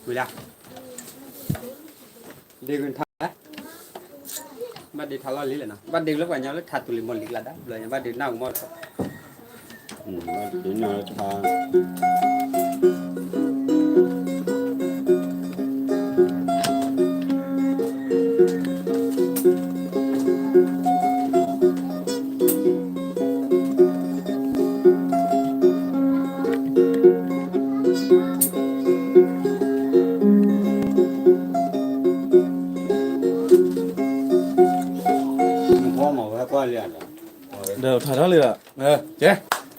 ဝံၤလၢ ဒ့ကွံာ်ထါလၢ ဘၣ်ဒ့ထါလီၢ်လံၤလဲၣ်နီၤ, ဘၣ်ဒ့လၢပှၤညီလၢထါတူၤလံၤမီၢ်လံၤကျါဒါ ဘျီညါဘၣ်ဒ့နၢ်ကမီၢ်တခီ, ဘၣ်ဒ့နၢ်ထါ ဒီးထါထီၣ်လံဒီး ကဲ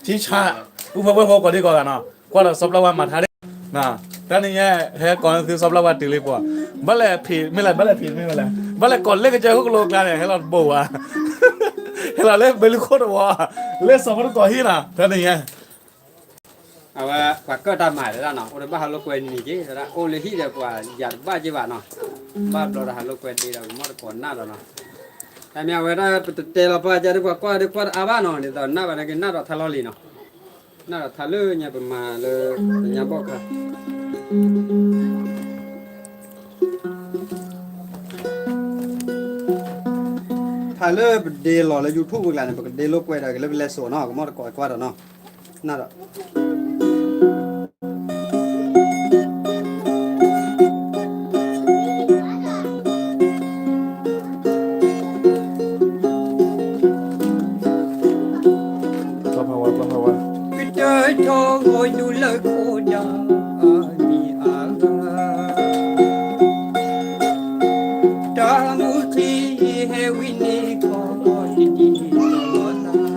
ထံဆါ ပုၢ်ဖိဝဲၢ်ဖိကိးဒံကိးဂၤနီၤ, ကွၢ်ဒီးစီၤပျၢ်ဝါမၤထါဒံး, တၢ်နံၤညါ ဟဲကိးသုစီၤပျၢ်ဝါတုၤလံပှၤ, ဘၣ်လဲၣ်ဖံးမ့ၢ်လဲၣ် ဘၣ်လဲၣ်ဖံးမ့ၢ်လဲၣ်, ဘၣ်လဲၣ်ကိးလၢကစၢၢ်ဟီၣ်ကလိကျါန့ၣ် ဟဲလီၤတဘိဝဲ, ဟဲလီၤလၢဘဲလူခိၣ်တဝီ, လၢစီၤပီလူးကိးဟံၣ်နီၤ တၢ်နံၤညါ အဝဲပှၤကၢၣ်တၢ်မၤတဒၣ်နီၤ, အိၣ်ဒီးဘၣ်ဟးလိာ်ကွဲနံၤက့ၤ တဒၣ်အိၣ်လၢဟံၣ်ဒီးပှၤယၤတဘၣ်က့ၤဘၣ်နီၤ, ဘၣ်ဘျီဒီးဟးလိာ်ကွဲဒ့ဒီးကမီၢ်တကိးနၢ်ဒီးနီၤ, တၢ်မ့ၢ်အဝဲဒၣ်ပတတဲလီၤပှၤကဒီးပှၤကွၢ်ဒီးကွၢ်တအါဘၣ်နီၤ, ဒ်သိးနၢ်ဘၣ်နာ်က့ၤနၢ်ဒီးထါလီၢ်လံၤနီၤ, နၢ်ဒီးထါလၢညါပမၤလၢ ပညါဘီၣ်ခါ ထါလၢပဒ့လီၤလၢ YouTube ပကျါန့ၣ် ပကဒ့လိာ်ကွဲဒီးက့ၤလၢပလဲၤစိာ်နီၤ, ကမီၢ်တကိးကွၢ်ဒီးနီၤ, နၢ်ဒီး ကတၢၢ်ထီၣ်ဒူလၢခိၣ်ဒၢ်အမံၤအါဂၤ, တၢ်မူချံဟဲဝံန့ၢ်ခီတဒံးလီၤလီၤသး,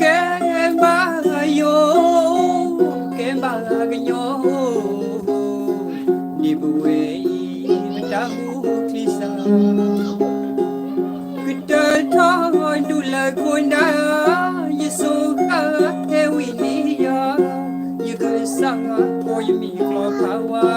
ကဲဘၣ်ယိာ် ကဲဘၣ်ကညီ ဒ်ပဝဲအံၤ ပတၢ်မူချံစၢ် ကတၢၢ်ထီၣ်ဒူလၢခိၣ်ဒၢ် ယစိၤဃၣ်ဟဲဝံန့ၢ်ယၤ, ယကစၢ်ကိးယမံၤကျိဖးဝါ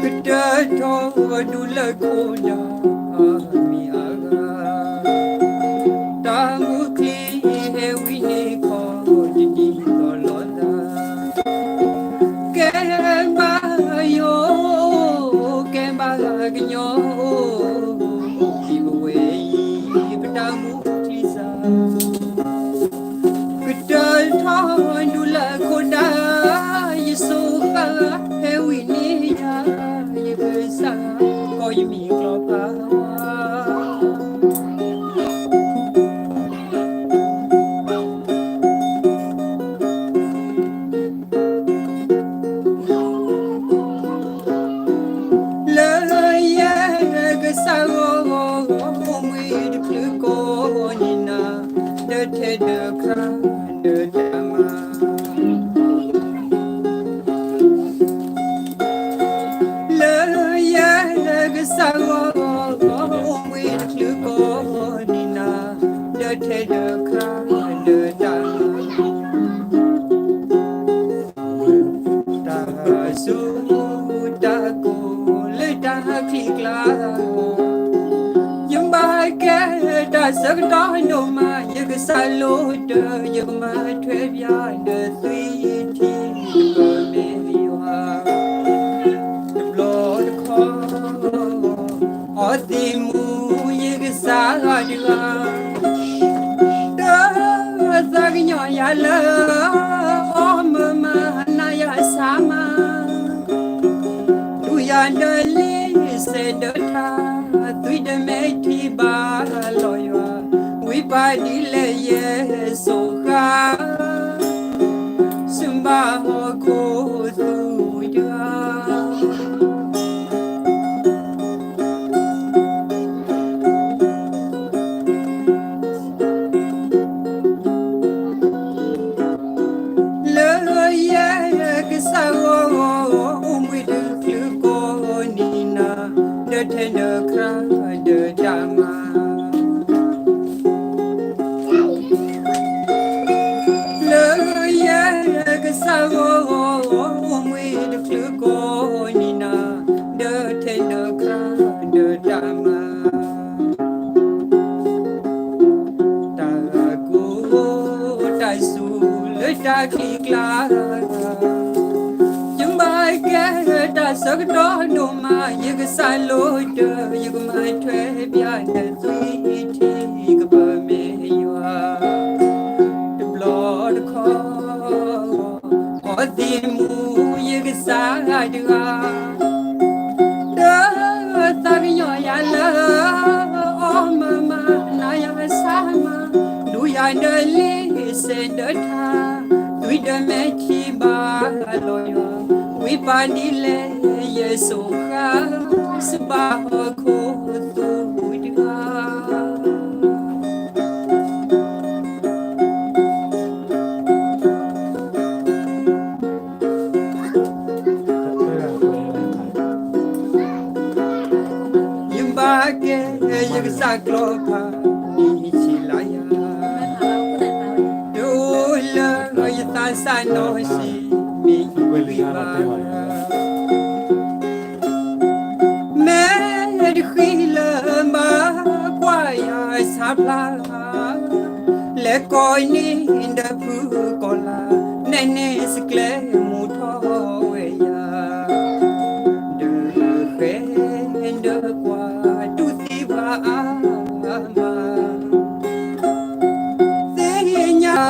ကတၢၢ်ထီၣ်ဒူလၢခိၣ်ဒၢ်အမံၤအါဂၤ, တၢ်မူချံဟဲဝံန့ၢ်ခီတဒံးလီၤလီၤသး, ကဲဘၣ်ယိာ် ကဲဘၣ်ကညီ ဒ်ပဝဲအံၤ ပတၢ်မူချံစၢ် ကတၢၢ်ထီၣ်ဒူလၢခိၣ်ဒၢ် ယစိၤဃၣ်ဟဲဝံန့ၢ်ယၤ, ယကစၢ်ကိးယမံၤကျိဖးဝါ လၢယဲကစၢ်ဂီၤဂီၤ အိၣ်မူတချုးကိးနံၤနၤ ဒီးထဲဒီးခါဒီးတၢ်မၤ လၢယဲကစၢ်ဂီၤဂီၤ အိၣ်မူတချုးကိးနံၤနၤ ဒီးထဲဒီးခါဒီးတၢ်မၤ တၢ်စူၤတၢ်ကိၢ်လၢတၢ်ချံကျါ ယမၤကဲတၢ်ဆၢကတီၢ်ဒိၣ်မး ယကစၢ်လိၣ်တၢ် ယကမၤထွဲပျၢ်ဒီးသွံၣ်ထံကီၢ်မ့ၢ်ယွၤ တဘျီတခီ အီသံးမူ ယကစၢ်တဂၤ တၢ်သးကညီၤယၤလၢ အီၣ်မၤမၤနၤယၤဆါမး ဒုးယၤဒီးလံစဲးဒီးထါ သွံၣ်တမဲာ်ထံဘၣ်လီၤယွၤ ဝံပၢ်ဒ်လဲၣ်ယဲစိၤဃၣ် စူၢ်ဘၣ်ဟီၣ်ခိၣ်သူယွၤ လၢယဲကစၢ်ဂီၤဂီၤ အိၣ်မူတချုးကိးနံၤနၤ ဒီးထဲဒီးခါဒီးတၢ်မၤ လၢယဲကစၢ်ဂီၤဂီၤ အိၣ်မူတချုးကိးနံၤနၤ ဒီး ယကမၤကဲတၢ်ဆၢကတီၢ်ဒိၣ်မး, ယကစၢ်လိၤတၢ်, ယကမၤထွဲပျၢ်နသွံထံကပၢၤမ့ၢ်ယွၤ, တဘျီတခီၣ် အီသံးမူယကစၢ်တဂၤ, တသးကညီၤယၤလၢ အီမၤမၤ နၤယၤဆါမၤ, ဒူယၤဒၢလ့စဲးဒၢထါ, သွံဒၢမဲာ်ထံဘၣ်လီၤယွၤ, ဝံပၢ်ဒ်လဲၣ်ယဲၢ်စိၤဃၣ်, စဘၣ်ဟီၣ်ခိၣ်သူတဂၤ ယဘၣ်ကဲ ယကစၢ်ကျီဖး နံၤဆံးလါယၤ, တအိၣ်လၢယသးစၢ်နီၢ်ဆံး မ့ၢ်ယဂံၢ်ဘါ, မ့ၢ်တဃံလၢဘၣ်ကွၢ်ယၤဆါဖျါ လဲၤကိးန့ၢ်ဒီးဖုကီၢ်လၢ်, နဲန့ၣ်စကျဲမူထီၣ်ဝဲယၤ, ဒီးဃဲဒီးကွၢ်တူၢ်သံဘၣ်အါမး, သ့ၣ်ညါ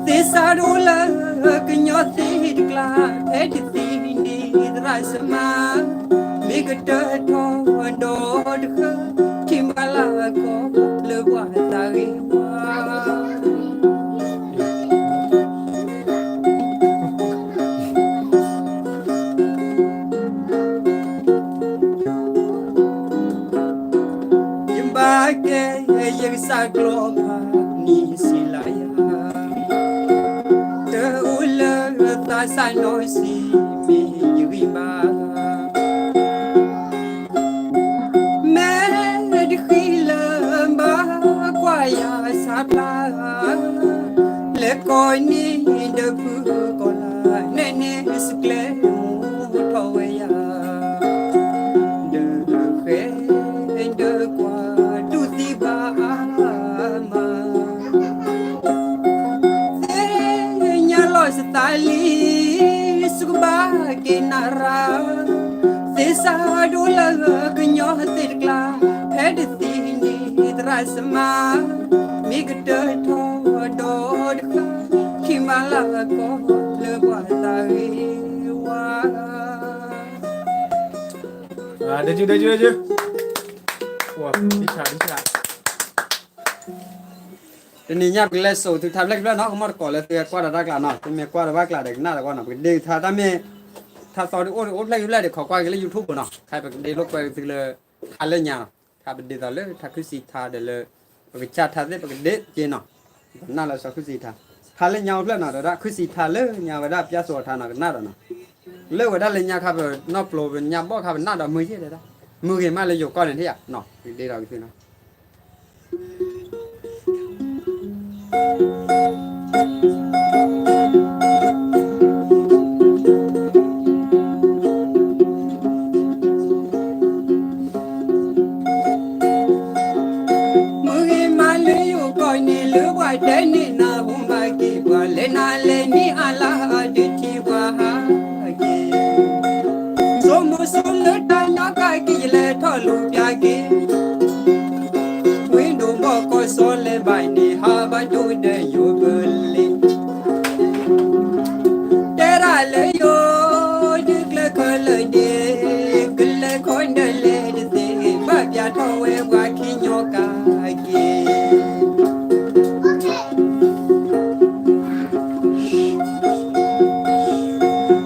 သ့စးဒိၣ်လၢကညီသ့ၣ်တကျါ, ဖဲတသံဒံးသရၣ်စမါ, မ့ၢ်ကတၢၢ်ထီၣ်ဒီးတဃၢ, ထံၣ်ဘၣ်လၢကီၢ်လၢပှၤသးဂ့ၤဝါ ယဘၣ်ကဲ ယကစၢ်ကျီဖး နံၤဆံးလါယၤ, တအိၣ်လၢသးစၢ်နီၢ်ဆံး မ့ၢ်ယဂံၢ်ဘါ, မ့ၢ်တဃံလၢဘၣ်ကွၢ်ယၤဆါဖျါ, လဲၤကိးန့ၢ်ဒီးဖုကီၢ်လၢ်, နဲန့ၣ်စကျဲမူထီၣ်ဝဲယၤ, ဒီးဃဲဒီးကွၢ်တူၢ်သံဘၣ်အါမး, သ့ၣ်ညါလီၤစသးလံ စကဘၣ်က့ၤနၤရၣ်, သ့စးဒိၣ်လၢကညီသ့ၣ်တကျါ, ဖဲတသံဒံးသရၣ်စမါ, မ့ၢ်ကတၢၢ်ထီၣ်ဒီးတဃၢ, ထံၣ်ဘၣ်လၢကီၢ်လၢပှၤသးဂ့ၤဝါ တနံၤညါပကလဲၤစိာ်သုထါဖျၢၣ်ခံဖျၢၣ်နီၤ, ကမီၣ်တကိးလၢသုကွၢ်ဒီးတၢ်ကျးနီၤ, သုမ့ၢ်ကွၢ်ဒီးဘၣ်ကျးဒီးကနၣ်တကီၢ်နီၤ, ပကဒ့ထါတၢ်မ့ၢ် ထါသီဒ်အိၣ်အိၣ်ဖျဲၣ်ခံဖျၢၣ်ဒီး ခိးကွၢ်က့ၤလၢ YouTube နီၤ, ခဲအံၤပကဒ့လိာ်ကွဲသုလၢ ထါလၢညါနီၤ, ထါပဒ့သးလၢထါခုစံးထါဒီးလၢ ပကစၢ်ထါသ့ၣ်ပကဒ့က့ၤနီၤ, ကနၣ်လၢစီၤခုစံးထါ, ထါလၢညါအိၣ်ဖျဲၣ်နီၤ, ဒီးဒၣ်ခုစံးထါလၢညါဝဲဒၣ်ပျၢ်စိၤအထါနီၤ, ကနၣ်ဒီးနီၤ, လၢဝဲဒၣ်လၢညါခါပနီၢ်ပျိပညါဘီၣ်ခါပနၣ်ဒီးမုာ်ယဲၢ်ဒီးဒၣ်, မုာ်ဂ့ၤမးလၢယိၤကီၢ်န့ၣ်ထံၣ်ဧါ, ပကဒ့ဒီးက့ၤသုနီၤ မုၢ်ဂ့ၤမးလၢယိၤကီၢ်န့ၣ် လၢပှၤတဲန့ၢ်နၤ ဟူဘၣ်က့ၤပှၤလဲၤနၤလဲၤနံၣ်အလါ ဒုးထံၣ်ပှၤဟးက့ၤ, ဆိမိၣ်ဆိလၢတၢ်ညီကက့ၤ ယလဲၤထီၣ်လူၤပျၢ်က့ၤ ဝ့ၢ်ဒိၣ်ဘီၣ်ကီၢ်စီၤလဲၤဘၣ်န့ၣ် ဟးဘၣ်ဒိဒီးယိၤပလ့ၤ တဲဒၣ်လၢယိၤ ဒုးကျဲၤခဲလၢာ်ဒ့ ကလဲၤခီဒၢလဲၤတသ့ ဘၣ်ပျၢ်ထီၣ်ဝဲပှၤခံညီကက့ၤ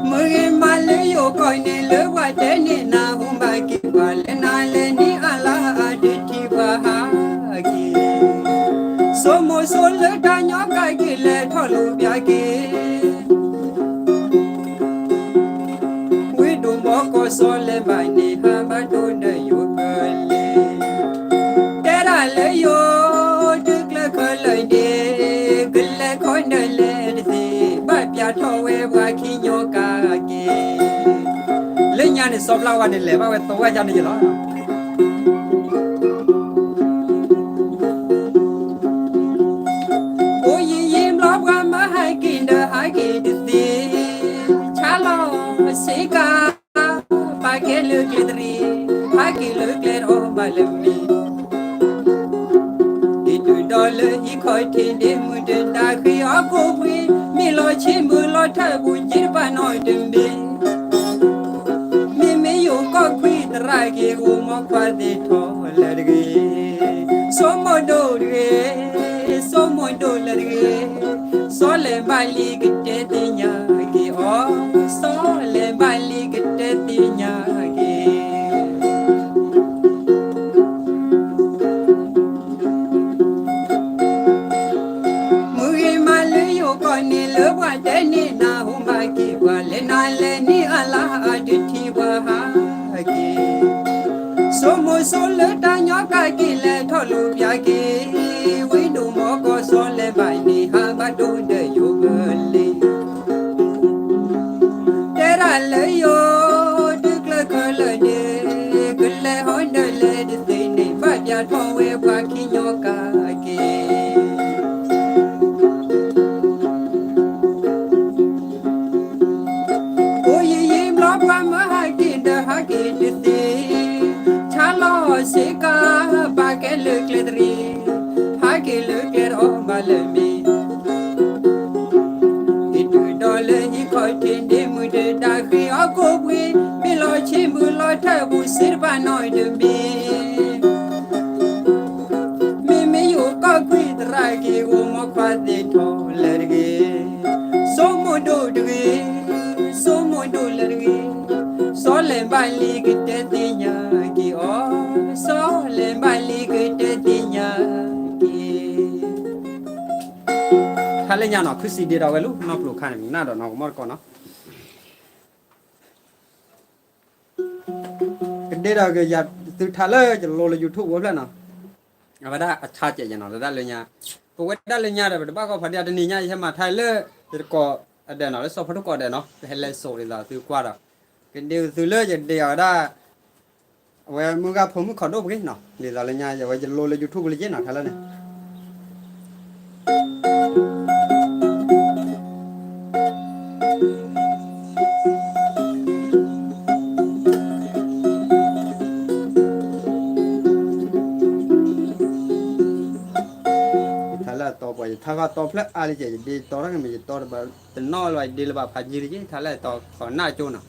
မုၢ်ဂ့ၤမးလၢယိၤကီၢ်န့ၣ် လၢပှၤတဲန့ၢ်နၤ ဟူဘၣ်က့ၤပှၤလဲၤနၤလဲၤနံၣ်အလါ ဒုးထံၣ်ပှၤဟးက့ၤ, ဆိမိၣ်ဆိလၢတၢ်ညီကက့ၤ လဲၤထီၣ်လူၤပျၢ်က့ၤ ဝ့ၢ်ဒိၣ်ဘီၣ်ကီၢ်စီၤလဲၤဘၣ်န့ၣ် ဟးဘၣ်ဒိဒီးယိၤပလ့ၤ တဲဒၣ်လၢယိၤ ဒုးကျဲၤခဲလၢာ်ဒ့ ကလဲၤခီဒၢလဲၤတသ့ ဘၣ်ပျၢ်ထီၣ်ဝဲပှၤခံညီကက့ၤ လၢညါန့ၣ် စီၤပျၢ်ဝါန့ၣ် လဲၤဘၣ်ဝဲသဝဲဒ်န့ၣ်ယလီၤ အိၣ်ယံာ်ယံာ်ဘျီပှၤမၤဟဲက့ၤ ဟးက့ၤလၢကျဲတရံး, ဟးက့ၤလၢကျဲတအီၣ်ဘၣ်လၢမ့ၢ် က့ၤတုၤဒီးလၢဟံၣ်ခီၣ်ထံး ဒ့မုၣ်တဒါဃ့အီၣ်ကိၣ်ဘှံး, မ့ၢ်လီၤဆ့မုၢ်လီၤထၢၣ်ပူၤ က့ၤတဘၣ်နီတမံၤ, မ့မ့ၢ်ယိၤကီၢ်ခွံသရၣ်က့ၤ အိၣ်မီခွါသ့ၣ်ထီၣ်လၢတဂ့ၤ, စီၤမိၢ်ဒိၣ်တဂ့ၤ, စီၤမိၢ်ဒိၣ်လၢတဂ့ၤ, စီၤလဲၤဘၣ်လံကတဲသ့ၣ်ညါက့ၤအီၤ, စီၤလဲၤဘၣ်လံကတဲသ့ၣ်ညါက့ၤ မုၢ်ဂ့ၤမးလၢယိၤကီၢ်န့ၣ် လၢပှၤတဲန့ၢ်နၤ ဟူဘၣ်က့ၤပှၤ လဲၤနၤလဲၤန့ၢ်အလါအတထံၣ်ပှၤဟးက့ၤ, စိမိၤစိလၢတၢ်ညီကးက့ၤလဲၤထီၣ်လူၤပျၢ်က့ၤ, ဝံဒိၣ်မီကီၢ်စီၤလဲၤဘၣ်န့ၣ် ဟးဘၣ်ဒိၣ်ဒီးယိၤပလံၤ တဲဒၣ်လၢယိၤ တုၤကျၢၤခဲလၢာ်န့ၣ် ကလဲၤဟီဒီးလဲၤတသ့န့ၣ် ဘၣ်ပျၢ်ထီၣ်ဝဲပှၤခံညီကးက့ၤ အိၣ်ယံာ်ယံာ်ဘျီပှၤမၢဟးက့ၤဒီးဟးက့ၤတသ့, ဆါလီၤစ့ကၤ ဘၣ်ကဲလၢကျဲတရံး, ဟးက့ၤလၢကျဲတအီၣ်ဘၣ်လၢမ့ၢ် က့ၤတုၤဒီးလၢဟံၣ်ခီၣ်ထံး ဒ့မုၣ်တဒါဃ့အီၣ်ကိၣ်ဘှံး, မ့ၢ်လီၤဆ့မုၢ်လီၤထၢၣ်ပူၤ စ့တဘၣ်နီတမံၤ မ့မ့ၢ်ယိၤကီၢ်ခွံသရၣ်က့ၤ အိၣ်မီခွါသ့ၣ်ထီၣ်လၢတဂ့ၤ, စီၤမိၢ်ဒိၣ်တဂ့ၤ, စီၤမိၢ်ဒိၣ်လၢတဂ့ၤ, စီၤလဲၤဘၣ်လံကတဲသ့ၣ်ညါက့ၤအီၤ, စီၤလဲၤဘၣ်လံကတဲသ့ၣ်ညါက့ၤ ခါလၢညါနီၤ ခုစံးဒ့ဒီးဝဲလၢနီၢ်ပျိၤခါန့ၣ် နၢ်ဒီးနီၢ်ကမီၣ်တကိးနီၤ ကဒ့ဒီးကယၤသုထါလၢယလိၤလၢ YouTube ဝဲဖျၢၣ်နီၤ, အဝဲဒၣ်အဆါကဲးယဲနီၤ လၢဒၣ်လၢညါ, ပဝဲဒၣ်လၢညါဒီး ပတဘၣ်ကီဖးဒံး တနံၤညါ ယဟဲမၤထါလၢ ယတကိးအဒဲးနီၤ လၢစီၤဖီတကိးဒဲးနီၤ ပဟဲလဲၤစိာ်ဒ်သိးသုကွၢ်ဒီး ကဒ့သုလၢယဒ့အီၤဝဲဒၣ် အဝဲမုၢ်ဂၤဖိမုၣ်ခီဒိၣ်ပဂ့ၤနီၤ ဒ်သိးလၢညါ အဝဲယလိၤလၢ YouTube လၢယ့ၣ်နီၤ ထါလၢန့ၣ် ယထါလၢအတီပှၤ ယထါဃီတီဖျၢၣ်အါလံကဲး ယဒ့တီတၢ်ကမ့ၢ် ယတီတဘၣ်တနီၣ်လၢၤဘၣ် ယဒ့လၢၤဘၣ်ဖးယံၤတက့ၢ် ထါလၢအတီဃီနၢ်ကၠိနီၤ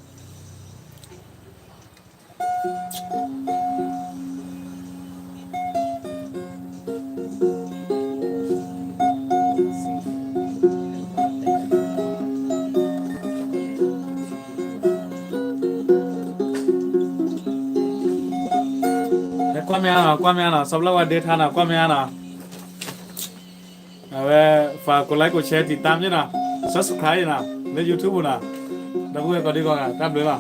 ကွၢ်မ့ၢ်အါနီၤ ကွၢ်မ့ၢ်အါနီၤ စီၤပျၢ်ဝါဒ့ထါနီၤ ကွၢ်မ့ၢ်အါနီၤ အဝဲ ฝากกดไลค์กดแชร์ติดตาม ယ့ၣ်နီၤ subscribe ယ့ၣ်နီၤ လၢ YouTube ပူၤနီၤ ဒီပုၢ်ဝဲၢ်ကိးဒံကိးဂၤ တၢ်ဘျုးလီၤ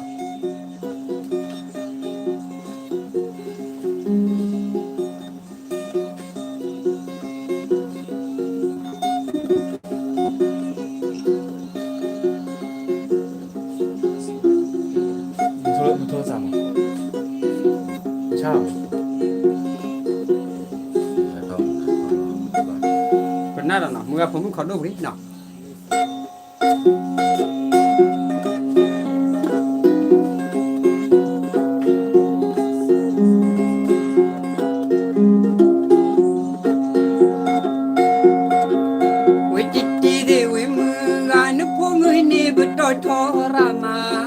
မထိစၢ်မး ဆၣ်မး ပနၢ်ဒီးနီၤ မုၢ်ဂၤဖိမုၣ်ခီဒိၣ်ပဂ့ၤနီၤ ဝဲတံၢ်တံၢ်သ့ၣ်ဝံၤမုၢ်ဂၤ နဖိမုၣ်န့ၣ်ပတီၢ်ထီရၣ်မး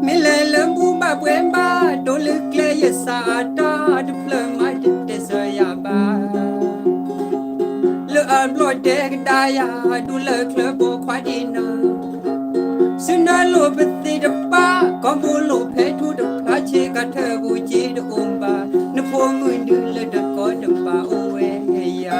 မ့ၢ်လဲၤလၢဘူဘၣ်ပှဲၤဘၣ် ဒိးလၢကျဲယစၢ်အတၢ်တဖျၢၣ်မး တတဲစၢၤယၤဘၣ် လၢအဘျီၣ်တဲကဒါယၤ ဒူလၢချၢဘီခွါဒံးနၤ စုနၢလိာ်ပသ့ၣ်တပာ် ကီၢ်ဘိလိာ်ဖဲထူတဖျါ ဆ့ကၤထၢၣ်ပူၤက့တအိၣ်ဘၣ် နဖိမုၣ်ဒုးလၢတကီတဘၣ်အိၣ်ဝဲယၤ